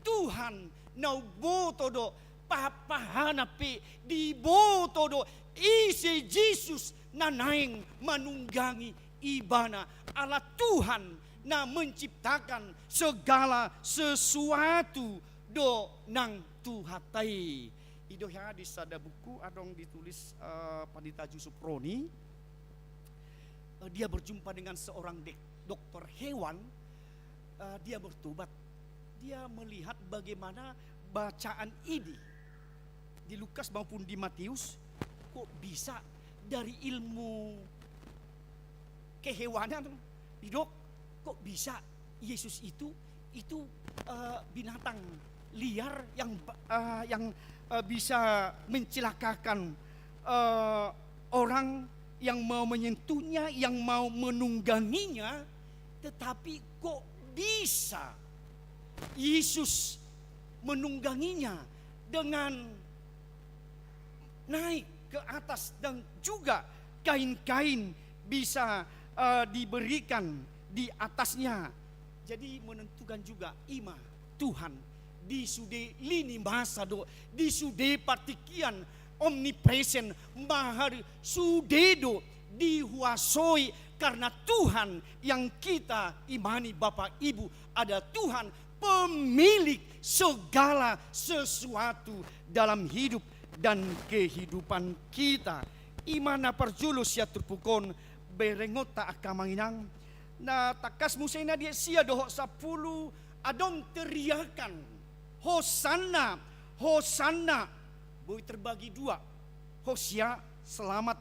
Tuhan na umboto do, pahapahana pe diboto do ise Jesus na naeng manunggangi ibana. Ala Tuhan na menciptakan segala sesuatu do nang tu hata i. I do hea di sada buku adong ditulis, eh, Pandita Jusuf Roni. Eh, dia berjumpa dengan seorang dek-, dokter hewan, eh, dia bertobat. Dia melihat bagaimana bacaan ini di Lukas maupun di Matius, kok bisa dari ilmu kehewanan, didok, kok bisa Yesus itu, itu, eh, binatang liar yang ba-, eh, yang, eh, bisa mencelakakan, eh, orang yang mau menyentuhnya, yang mau menungganginya, tetapi kok bisa Yesus menungganginya dengan naik ke atas dan juga kain-kain bisa, eh, diberikan di atasnya. Jadi menentukan juga ima Tuhan di sude lini masa do, di sude partingkian omnipresens, mahari sude do dihuasoi, karena Tuhan yang kita imani Bapak Ibu adalah Tuhan pemilik segala sesuatu dalam hidup dan kehidupan kita. Ima na parjolo sian turpuk on, berengonta angka amang inang. Na tangkas muse na di ayat sia dohot sampulu adong teriakan, "Hosanna, Hosanna." Boi terbagi dua. Hosia, selamat.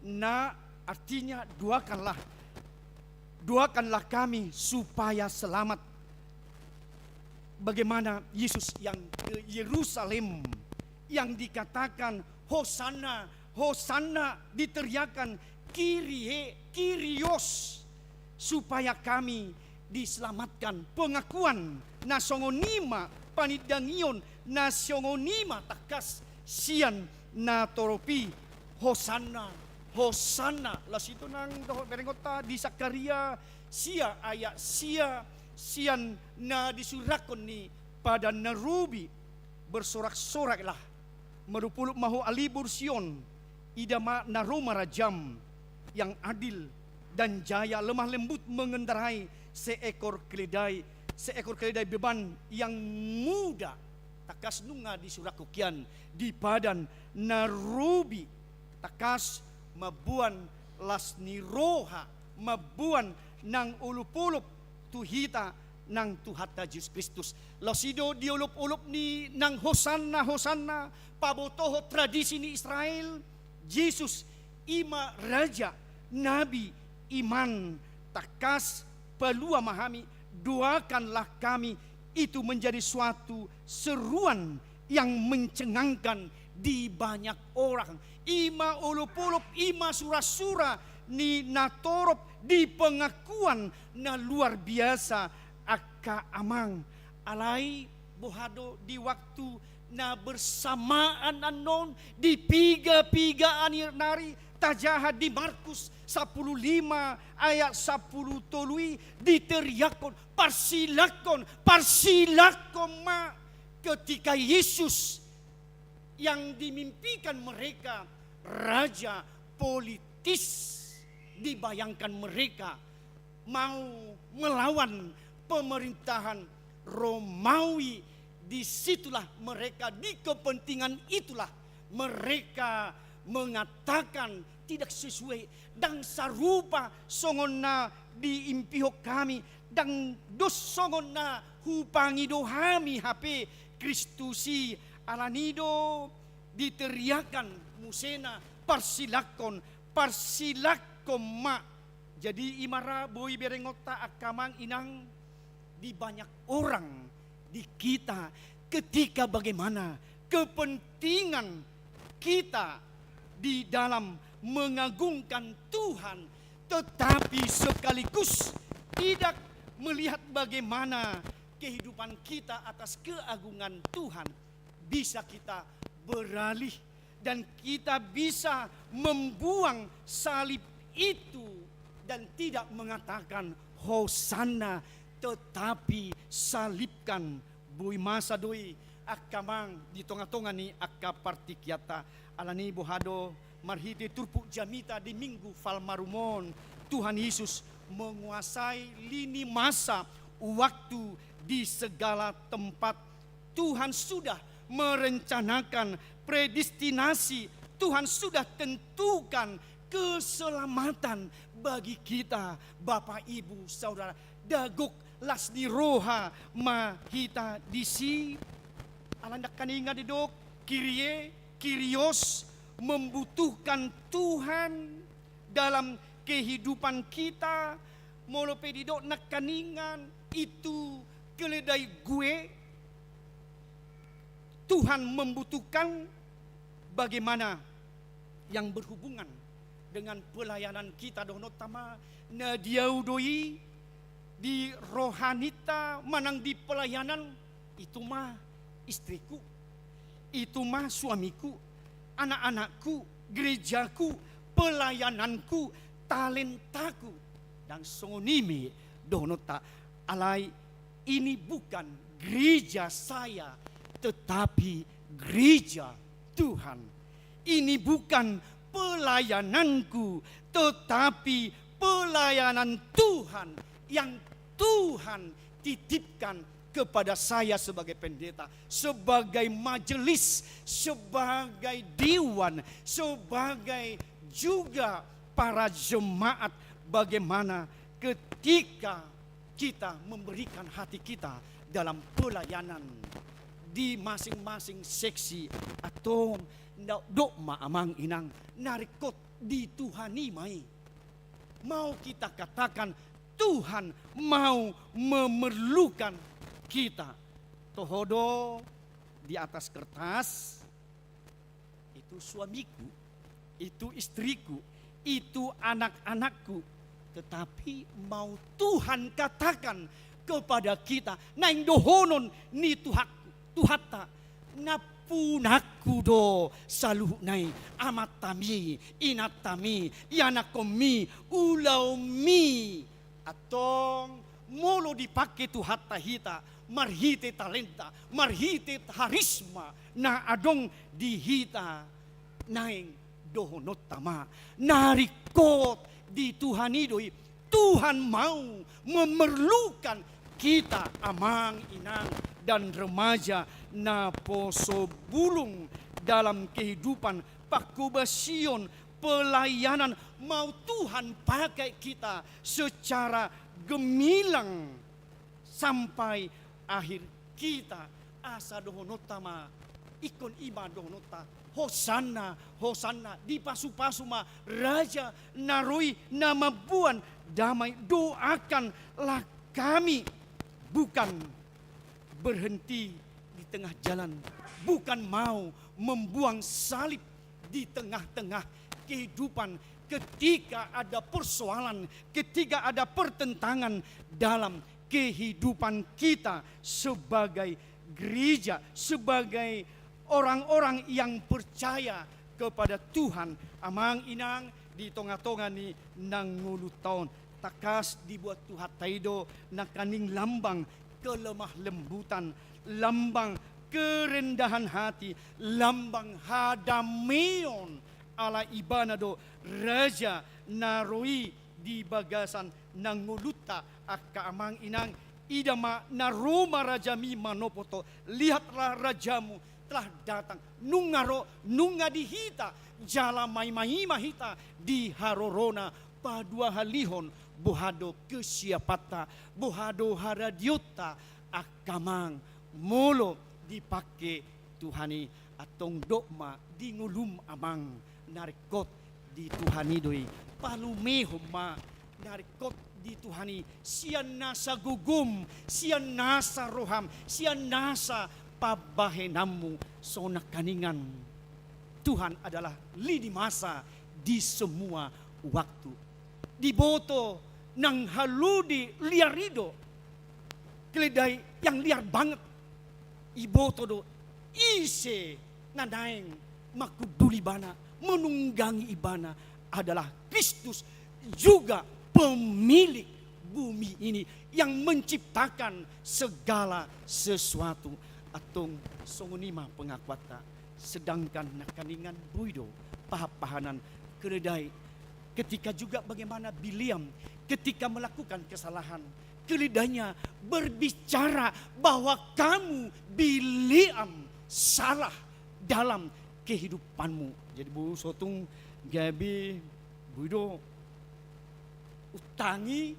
Na, artinya doakanlah, doakanlah kami supaya selamat. Bagaimana Yesus yang ke Yerusalem, yang dikatakan, "Hosanna, Hosanna," diteriakan, "Kyrie, Kyrios," supaya kami diselamatkan. Pengakuan na songon i ma, panindangion na songon i ma tangkas sian natorop i, "Hosanna, Hosanna." Laos i do nang dohot berengonta di Sakaria sia ayat sia, sian na disurathon ni Padan na Robi, "Bersorak-soraklah, marolopolop ma ho ale boru Sion, ida ma na ro ma rajam, yang adil dan jaya, lemah lembut mengendarai seekor keledai, seekor keledai beban yang muda." Tangkas nunga disurathon hian di Padan na Robi, tangkas mamboan las ni roha, mamboan nang olopolop tu hita nang Tuhanta Jesus Kristus. Laos i do di olopolop ni nang Hosanna, Hosanna, pabotohon tradisi ni Israel, Jesus i ma raja, nabi, imam, tangkas palua ma hami, doakanlah kami, itu menjadi suatu seruan yang mencengangkan di banyak orang. I ma olopolop, i ma surasura ni natorop di pengakuan na luar biasa angka amang. Alai boha do di waktu na bersamaan annon, di piga-piga ari nari, tajaha di Markus sampulu lima ayat sampulu tolu i, diteriakhon, "Parsilakhon, parsilakhon ma." Ketika Yesus yang dimimpikan mereka, raja politis, dibayangkan mereka mau melawan pemerintahan Romawi, di situlah mereka, di kepentingan itulah mereka mengatakan, "Tidak sesuai, ndang sarupa songon na diimpihon hami, ndang dos songon na hupangido hami hape Kristus i." Alani do diteriakan musena, "Parsilakhon, parsilakhon ma." Jadi i ma ra boi berengonta angka amang inang, di banyak orang, di kita, ketika bagaimana kepentingan kita di dalam mengagungkan Tuhan, tetapi sekaligus tidak melihat bagaimana kehidupan kita atas keagungan Tuhan, bisa kita beralih Dan kita bisa membuang salib itu dan tidak mengatakan, "Hosanna," tetapi salibkan. Boi masa do i, angka amang, di tonga-tonga ni angka partingkianta. Alani i boha do, marhite turpuk jamita di Minggu Palmarum on, Tuhan Yesus menguasai lini masa waktu di segala tempat. Tuhan sudah merencanakan, predestinasi, Tuhan sudah tentukan keselamatan bagi kita, Bapak, Ibu, Saudara. Dagok las ni roha ma hita disi. Alai nangkaningan didok, Kyrie, Kyrios, membutuhkan Tuhan dalam kehidupan kita. Molo pe didok nangkaningan itu keledai gue, Tuhan membutuhkan, bagaimana yang berhubungan dengan pelayanan kita, dohononta ma, na diau do i di rohaninta manang di pelayanan, itu ma istriku, itu ma suamiku, anak-anakku, gerejaku, pelayananku, talentaku. Dan songon i ma dohononta, alai ini bukan gereja saya, tetapi gereja Tuhan. Ini bukan pelayananku, tetapi pelayanan Tuhan yang Tuhan titipkan kepada saya sebagai pendeta, sebagai majelis, sebagai dewan, sebagai juga para jemaat. Bagaimana ketika kita memberikan hati kita dalam pelayanan di masing-masing seksi, atau nda-, dok ma amang inang, na ringkot di Tuhan i ma i. Mau kita katakan Tuhan mau memerlukan kita. Toho do di atas kertas, itu suamiku, itu istriku, itu anak-anakku. Tetapi mau Tuhan katakan kepada kita, naeng dohonon ni Tuhan, Tuhanta, nampunangku do saluhutna i, amantami, inantami, ianakkonmi, ulaonmi. Antong molo dipangke Tuhanta hita, marhite talenta, marhite harisma na adong di hita, naeng dohononta ma, na ringkot di Tuhan i do i. Tuhan mau memerlukan kita, amang, inang, dan remaja naposo bulung dalam kehidupan pangkobasion, pelayanan. Mau Tuhan pakai kita secara gemilang sampai akhir kita. Asa dohononta ma, ingkon i ma dohononta, Hosanna, Hosanna, dipasupasu ma Raja na ro i, na mamboan damai. Doakanlah kami, bukan berhenti di tengah jalan, bukan mau membuang salib di tengah-tengah kehidupan, ketika ada persoalan, ketika ada pertentangan dalam kehidupan kita sebagai gereja, sebagai orang-orang yang percaya kepada Tuhan. Amang inang, di tonga-tonga ni na ngolunta on, tangkas dibuat Tuhanta i do nangkaning lambang kelemah lembutan, lambang kerendahan hati, lambang hadameon. Ala Ibana do Raja na ro i di bagasan na ngolunta. Angka amang inang, ida ma, na ro ma Rajami manopot ho. Lihatlah, Rajamu telah datang. Nunga ro, nunga di hita, jala maima-ima hita di harorona. Paduahalihon boha do kesiapanta, boha do haradionta. Angka amang, molo dipangke Tuhan i, antong dok ma di ngolum, amang, na ringkot di Tuhan i do i. Palumehon ma, na ringkot di Tuhan i, sian nasa gogom, sian nasa roham, sian nasa pambahenanmu. Songon nangkaningan, Tuhan adalah lini masa di semua waktu. Diboto nang halude liar i do, keledai yang liar banget. Iboto do ise na naeng mangkuduli ibana, menunggangi ibana adalah Kristus, juga pemilik bumi ini, yang menciptakan segala sesuatu. Antong songon i ma pengakuanta, sedangkan nangkiningan boi do pahanpahanan keledai. Ketika juga bagaimana Bileam ketika melakukan kesalahan, keledainya berbicara bahwa kamu, Bileam, salah dalam kehidupanmu. Jadi boi so tung gabe boi do utangi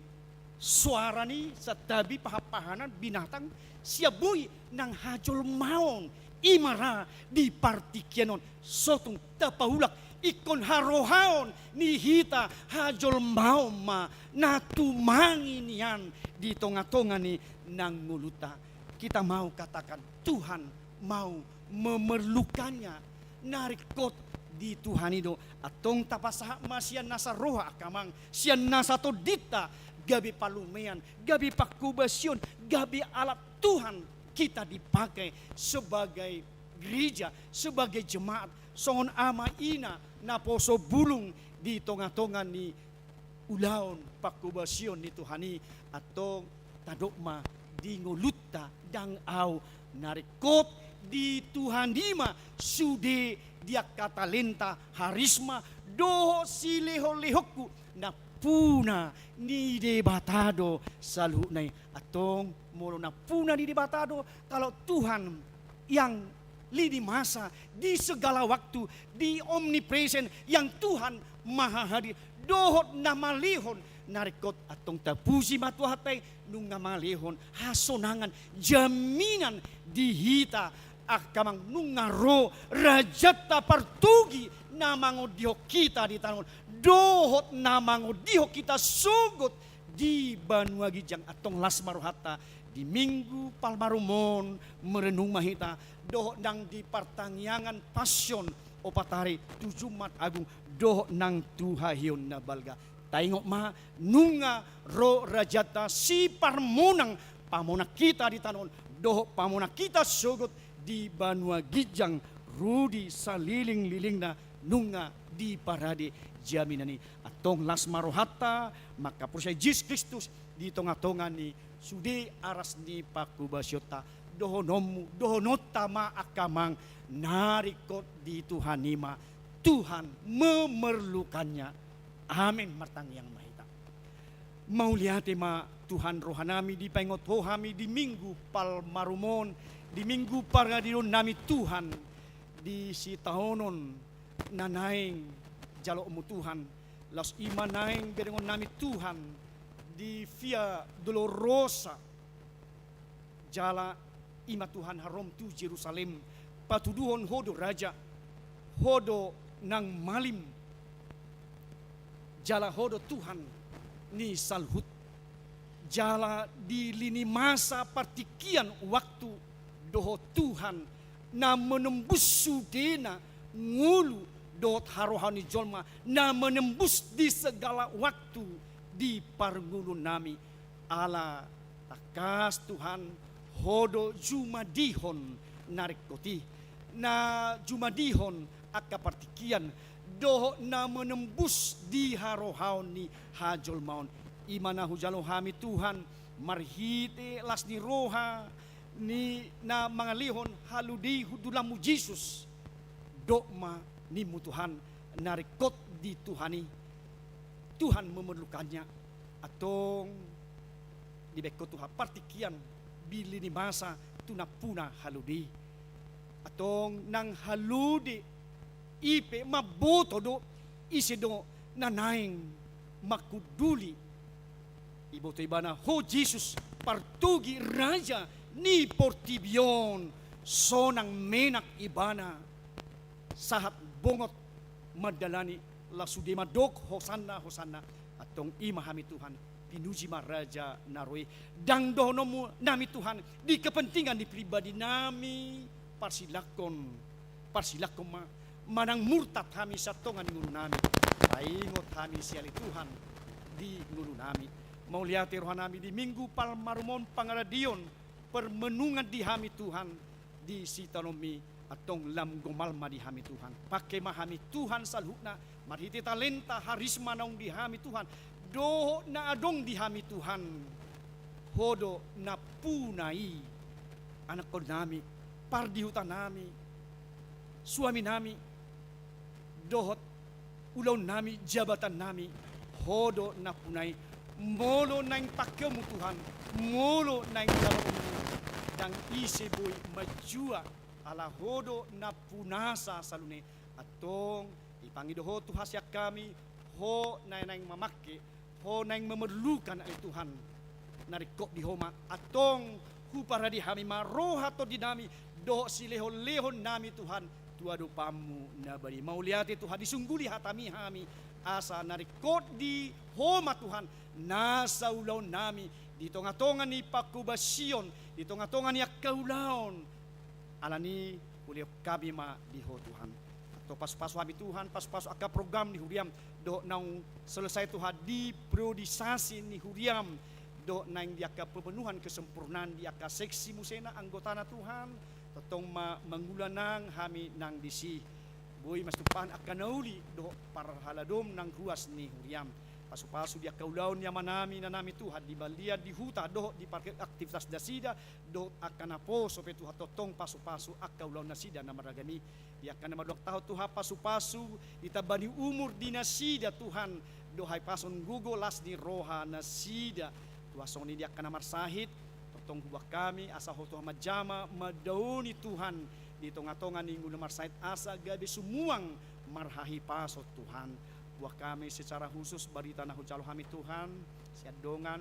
soara ni santabi pahanpahanan binatang sian boi nang hajolmaon i ma ra di partingkian on. So tung tapaulak ingkon harohaon ni hita hajolmaon ma na tumangi nian di tongatonga ni nang ngolunta. Kita mau katakan, Tuhan mau memerlukannya na ringkot di Tuhan i do. Antong tapasahat ma sian nasa roha angka amang, sian nasa tondinta, gabe palumean, gabe pangkobasion, gabe alat Tuhan kita dipakai sebagai gereja, sebagai jemaat, songon ama ina naposo bulung di tongatonga ni ulaon pangkobasion ni Tuhan i. Antong tadok ma di ngolunta, ndang au, na ringkot di Tuhan i ma sude di angka talenta, harisma dohot silehonlehonku, nampuna ni Debata do saluhutna i. Antong molo nampuna ni Debata do, kalau Tuhan yang lini masa, di segala waktu, di omnipresent, yang Tuhan maha hadir, dohot na malehon na ringkot. Antong tapuji ma Tuhanta i, nunga malehon hasonangan, jaminan di hita angka amang, nunga ro rajanta partogi na mangondihon hita di tano on, dohot na mangondihon hita sogot di banua ginjang. Antong las ma rohanta di Minggu Palmarum on, merenung ma hita dohot nang di partangiangan Pasion opat ari tu Jumat Agung dohot nang tu haheheon na balga. Taingot ma, nunga ro rajanta siparmonang, pamonang hita di tano on dohot pamonang hita sogot di banua ginjang, ro di salelenglelengna, nunga diparade jaminan i. Antong las ma rohanta manghaporseai Jesus Kristus di tongatonga ni sude aras ni pangkobasionta. Dohononmu, dohononta ma angka amang, na ringkot di Tuhan i ma, Tuhan memerlukannya. Amen. Martangiang ma hita. Mauliate ma Tuhan rohanami, dipaingot Ho hami di Minggu Palmarum on, di Minggu paradiloonnami Tuhan, di sitaonon na naeng jaloonmu Tuhan, laos i ma naeng berengonnami Tuhan di Via Dolorosa, jala i ma Tuhan haroM tu Jerusalem, patuduhon Ho do raja, Ho do nang malim, jala Ho do Tuhan ni saluhut. Jala di lini masa partingkian waktu do Ho Tuhan na menembus sudena ngolu dohot haroha ni jolma, na menembus di segala waktu di parngoluonnami. Ala tangkas Tuhan, Ho do jumadihon na ringkot i, na jumadihon angka partingkian, dohot na menembus di harohaon ni hajolmaon. I ma na hujalo hami Tuhan, marhite las ni roha ni na mangalehon halode i hundulanmu Jesus, dok ma nimmu Tuhan, na ringkot di Tuhan i, Tuhan memerlukannya. Antong dibaen Ho Tuhan partingkian di lini masa tu nampuna halode i. Antong nang halode i pe mamboto do ise do na naeng mangkunduli. Iboto ibana Ho Jesus, partogi raja ni portibi on, sonang menak ibana sahat bongot mandalani, laos sude mandok Hosanna, Hosanna. Antong i ma hami Tuhan, pinuji ma raja na ro i. Ndang dohononmu nami Tuhan di kepentingan ni pribadinami, parsilangkon, parsilangkon ma, manang murtad hami sian tonga ni ngolunami. Paingot hami siale Tuhan di ngolunami. Mauliate rohanami di Minggu Palmarum on, pangaradion, permenungan di hami Tuhan di sitaononmi. Antong lam gomal ma di hami Tuhan. Pangke ma hami Tuhan saluhutna, marhite talenta, harisma naung di hami Tuhan, dohot na adong di hami Tuhan. Ho do nampuna i, anakkonnami, pardihutanami, suaminami, dohot ulaonnami, jabatannami, Ho do nampuna i. Molo naeng pangkeonmu Tuhan, molo naeng jabatanmu, ndang ise boi manjua, ala Ho do nampunasa saluhutna i. Antong dipangido Ho tu hasian hami, Ho na naeng mamangke, Ho naeng memerlukan ale Tuhan na ringkot di Ho ma. Antong huparade hami ma roha, tondinami dohot silehonlehonnami Tuhan tu adopanmu na badia. Mauliate Tuhan, disungguli hatami hami asa na ringkot di Ho ma Tuhan nasa ulaonnami di tongatonga ni panghobasion, di tongatonga ni angka ulaon. Alani hulehon hami ma di Ho Tuhan. Antong pasupasu hami Tuhan, pasupasu angka program ni huriam, dohot naung selesai Tuhan di priorisasi ni huriam, dohot naeng di angka pemenuhan kesempurnaan di angka seksi muse na anggotana Tuhan, tongtong ma mangula nang hami nang disi. Boi masipasahat angka na uli dohot parhaladom nang ruas ni huriam. Pasupasu di angka ulaon ni amanami, inanami Tuhan, di balian, di huta, dohot di parke-, aktivitas nasida, dohot angka naposo pe Tuhan, tongtong pasupasu angka ulaon nasida na marragam i. Di angka na madungka taon Tuhan, pasupasu, ditambani umur di nasida Tuhan, dohot hahipason, gogo, las ni roha nasida. Tuhan songon i di angka na marsahit, tongtong huboan hami asa Ho Tuhan manjama, mandaoni Tuhan di tongatonga ni ngolu na marsahit asa gabe sumuang marhahipason Tuhan. Boan hami secara khusus barita na hujalo hami Tuhan sian dongan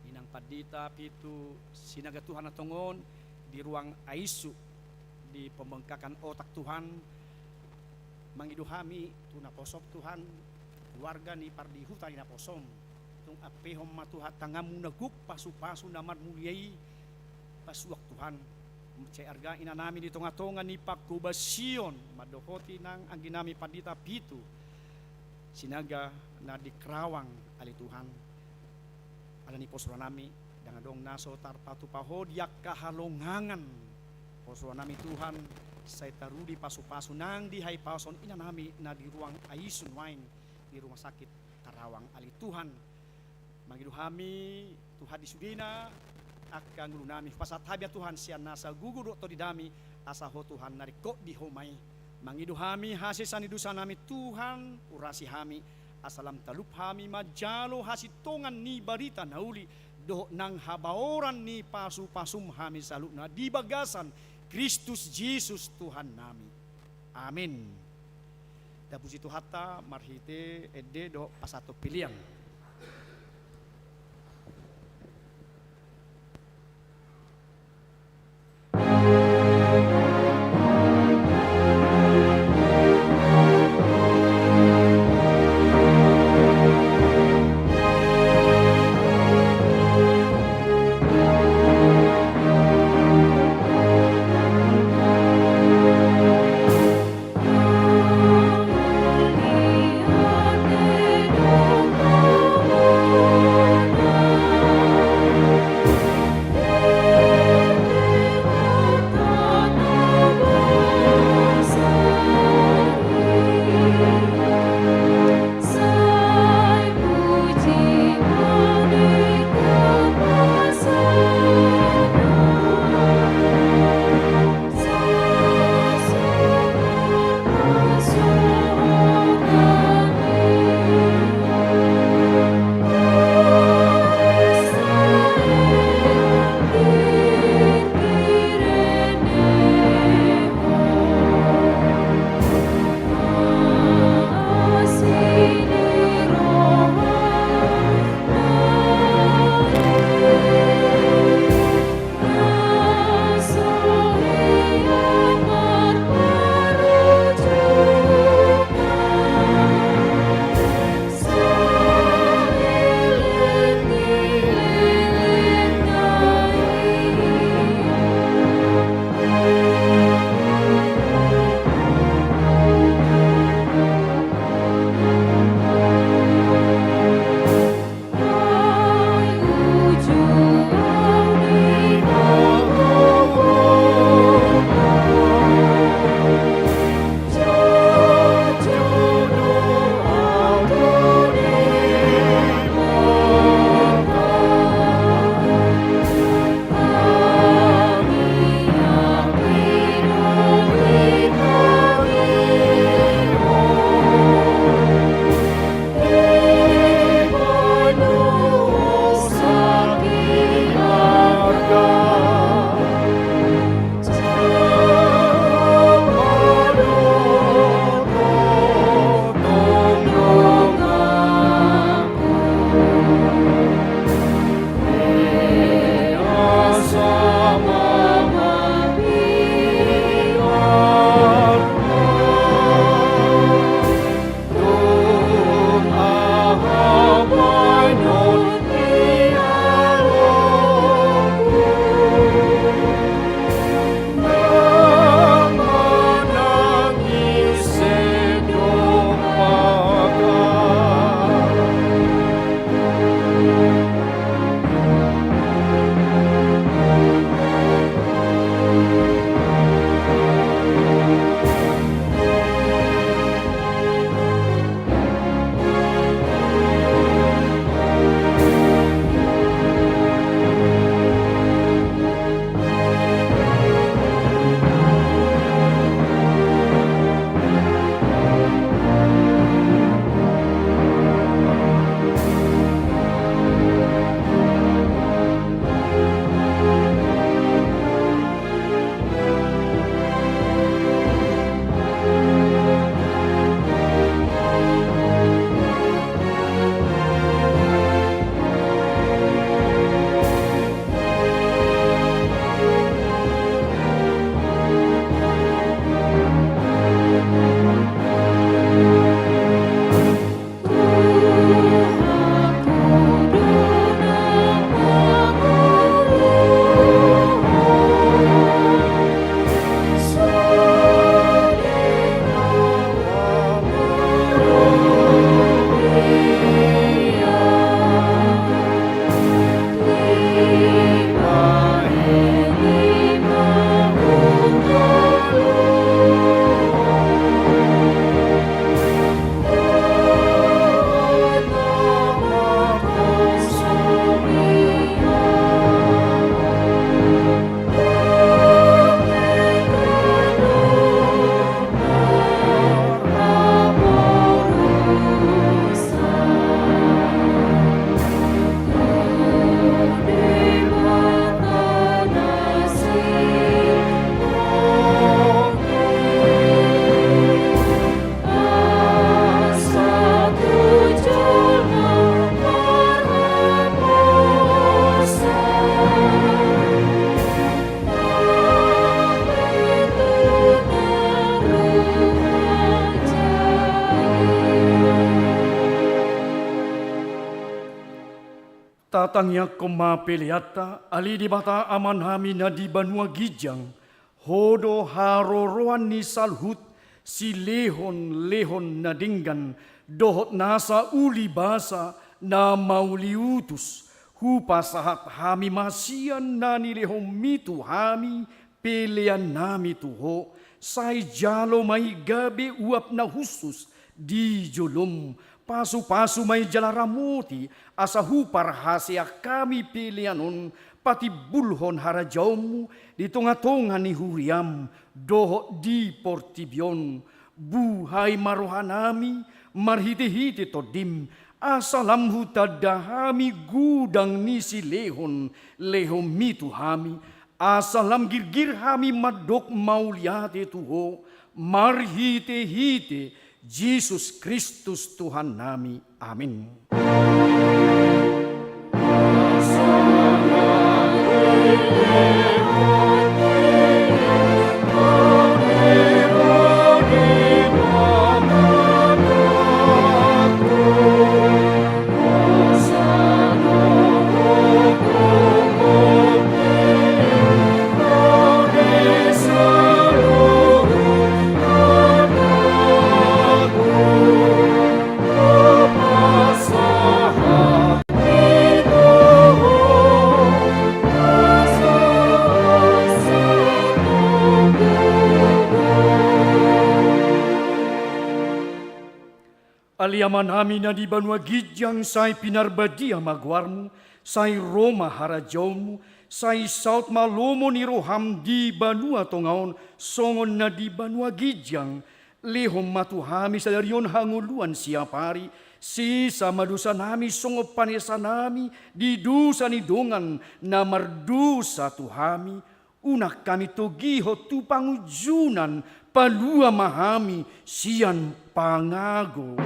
ni nang Pandita Pitu Sinaga Tuhan, antong on di ruang I C U di pembengkakan otak Tuhan. Mangido hami tu naposom Tuhan, keluarga ni pardihuta ni naposom. Tung ampehon ma Tuhan tanganmu na gok pasupasu na marmulia i, pasuang Tuhan. Sai arga inanami di tongatonga ni panghobasion, mandohoti nang angginami Pandita Pitu Sinaga na di Karawang, ale Tuhan. Alani posoranami, ndang adong na so tarpatupa Ho di angka halongangan. Posoranami Tuhan, sai taruli pasupasu nang di hahipason inanami na di ruang I C U nuaeng di rumah sakit Karawang, ale Tuhan. Mangido hami Tuhan di sudena angka ngolunami, hupasahat hami Tuhan sian nasa gogo dohot tondinami, asa Ho Tuhan na ringkot di Ho ma i. Mangido hami hasesaan ni dosanami Tuhan, urasi hami, asa lam talup hami manjalo hasintongan ni barita na uli, dohot nang habaoran ni pasupasum hami saluhutna di bagasan Kristus Jesus Tuhannami. Amin. Tapuji Tuhanta marhite ende dohot pasahathon pelean. Tatangiangkon ma peleanta, ale Debata Amanami na di banua ginjang, Ho do haroroan ni saluhut silehonlehon na denggan dohot nasa ulibasa na mauliutus. Hupasahat hami ma sian na nilehonmi tu hami peleannami tu Ho, sai jalo ma i gabe uap na hushus di jolom. Pasupasu ma i jala ramoti, asa huparhaseang hami pelean on patimbulhon harajaonmu di tongatonga ni huriam dohot di portibi on. Buhai ma rohanami marhitehite Tondim, asa lam hutanda hami godang ni silehonlehonmi tu hami, asa lam girgir hami mandok mauliate tu Ho, marhitehite Jesus Kristus Tuhannami. Amin. Ale Amanami na di banua ginjang, sai pinarbadia ma goarmu, sai ro ma harajaonmu, sai saut ma lomo ni roham di banua tonga on songon na di banua ginjang. Lehon ma tu hami sadari on hangoluan siapari, sesa ma dosanami songon panesanami di dosa ni dongan na mardosa tu hami, unang hami togihon tu pangunjunan, palua ma hami sian pangago.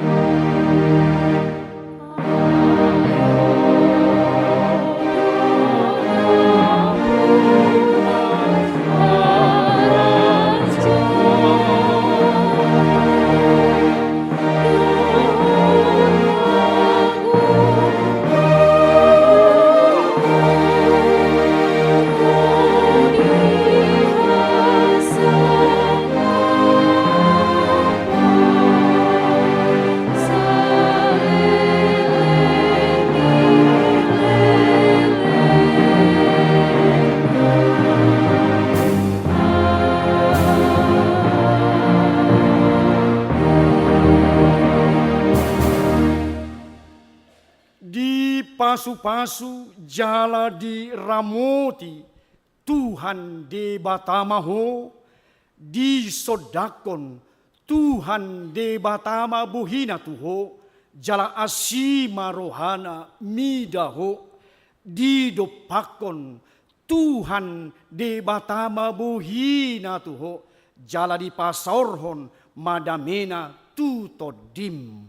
Dipasupasu jala diramoti Tuhan Debata ma ho, disondangkon Tuhan Debata ma bohina tu ho, jala asi ma rohana mida ho, didompakkon Tuhan Debata ma bohina tu ho, jala dipasaorhon ma damena tu tondim.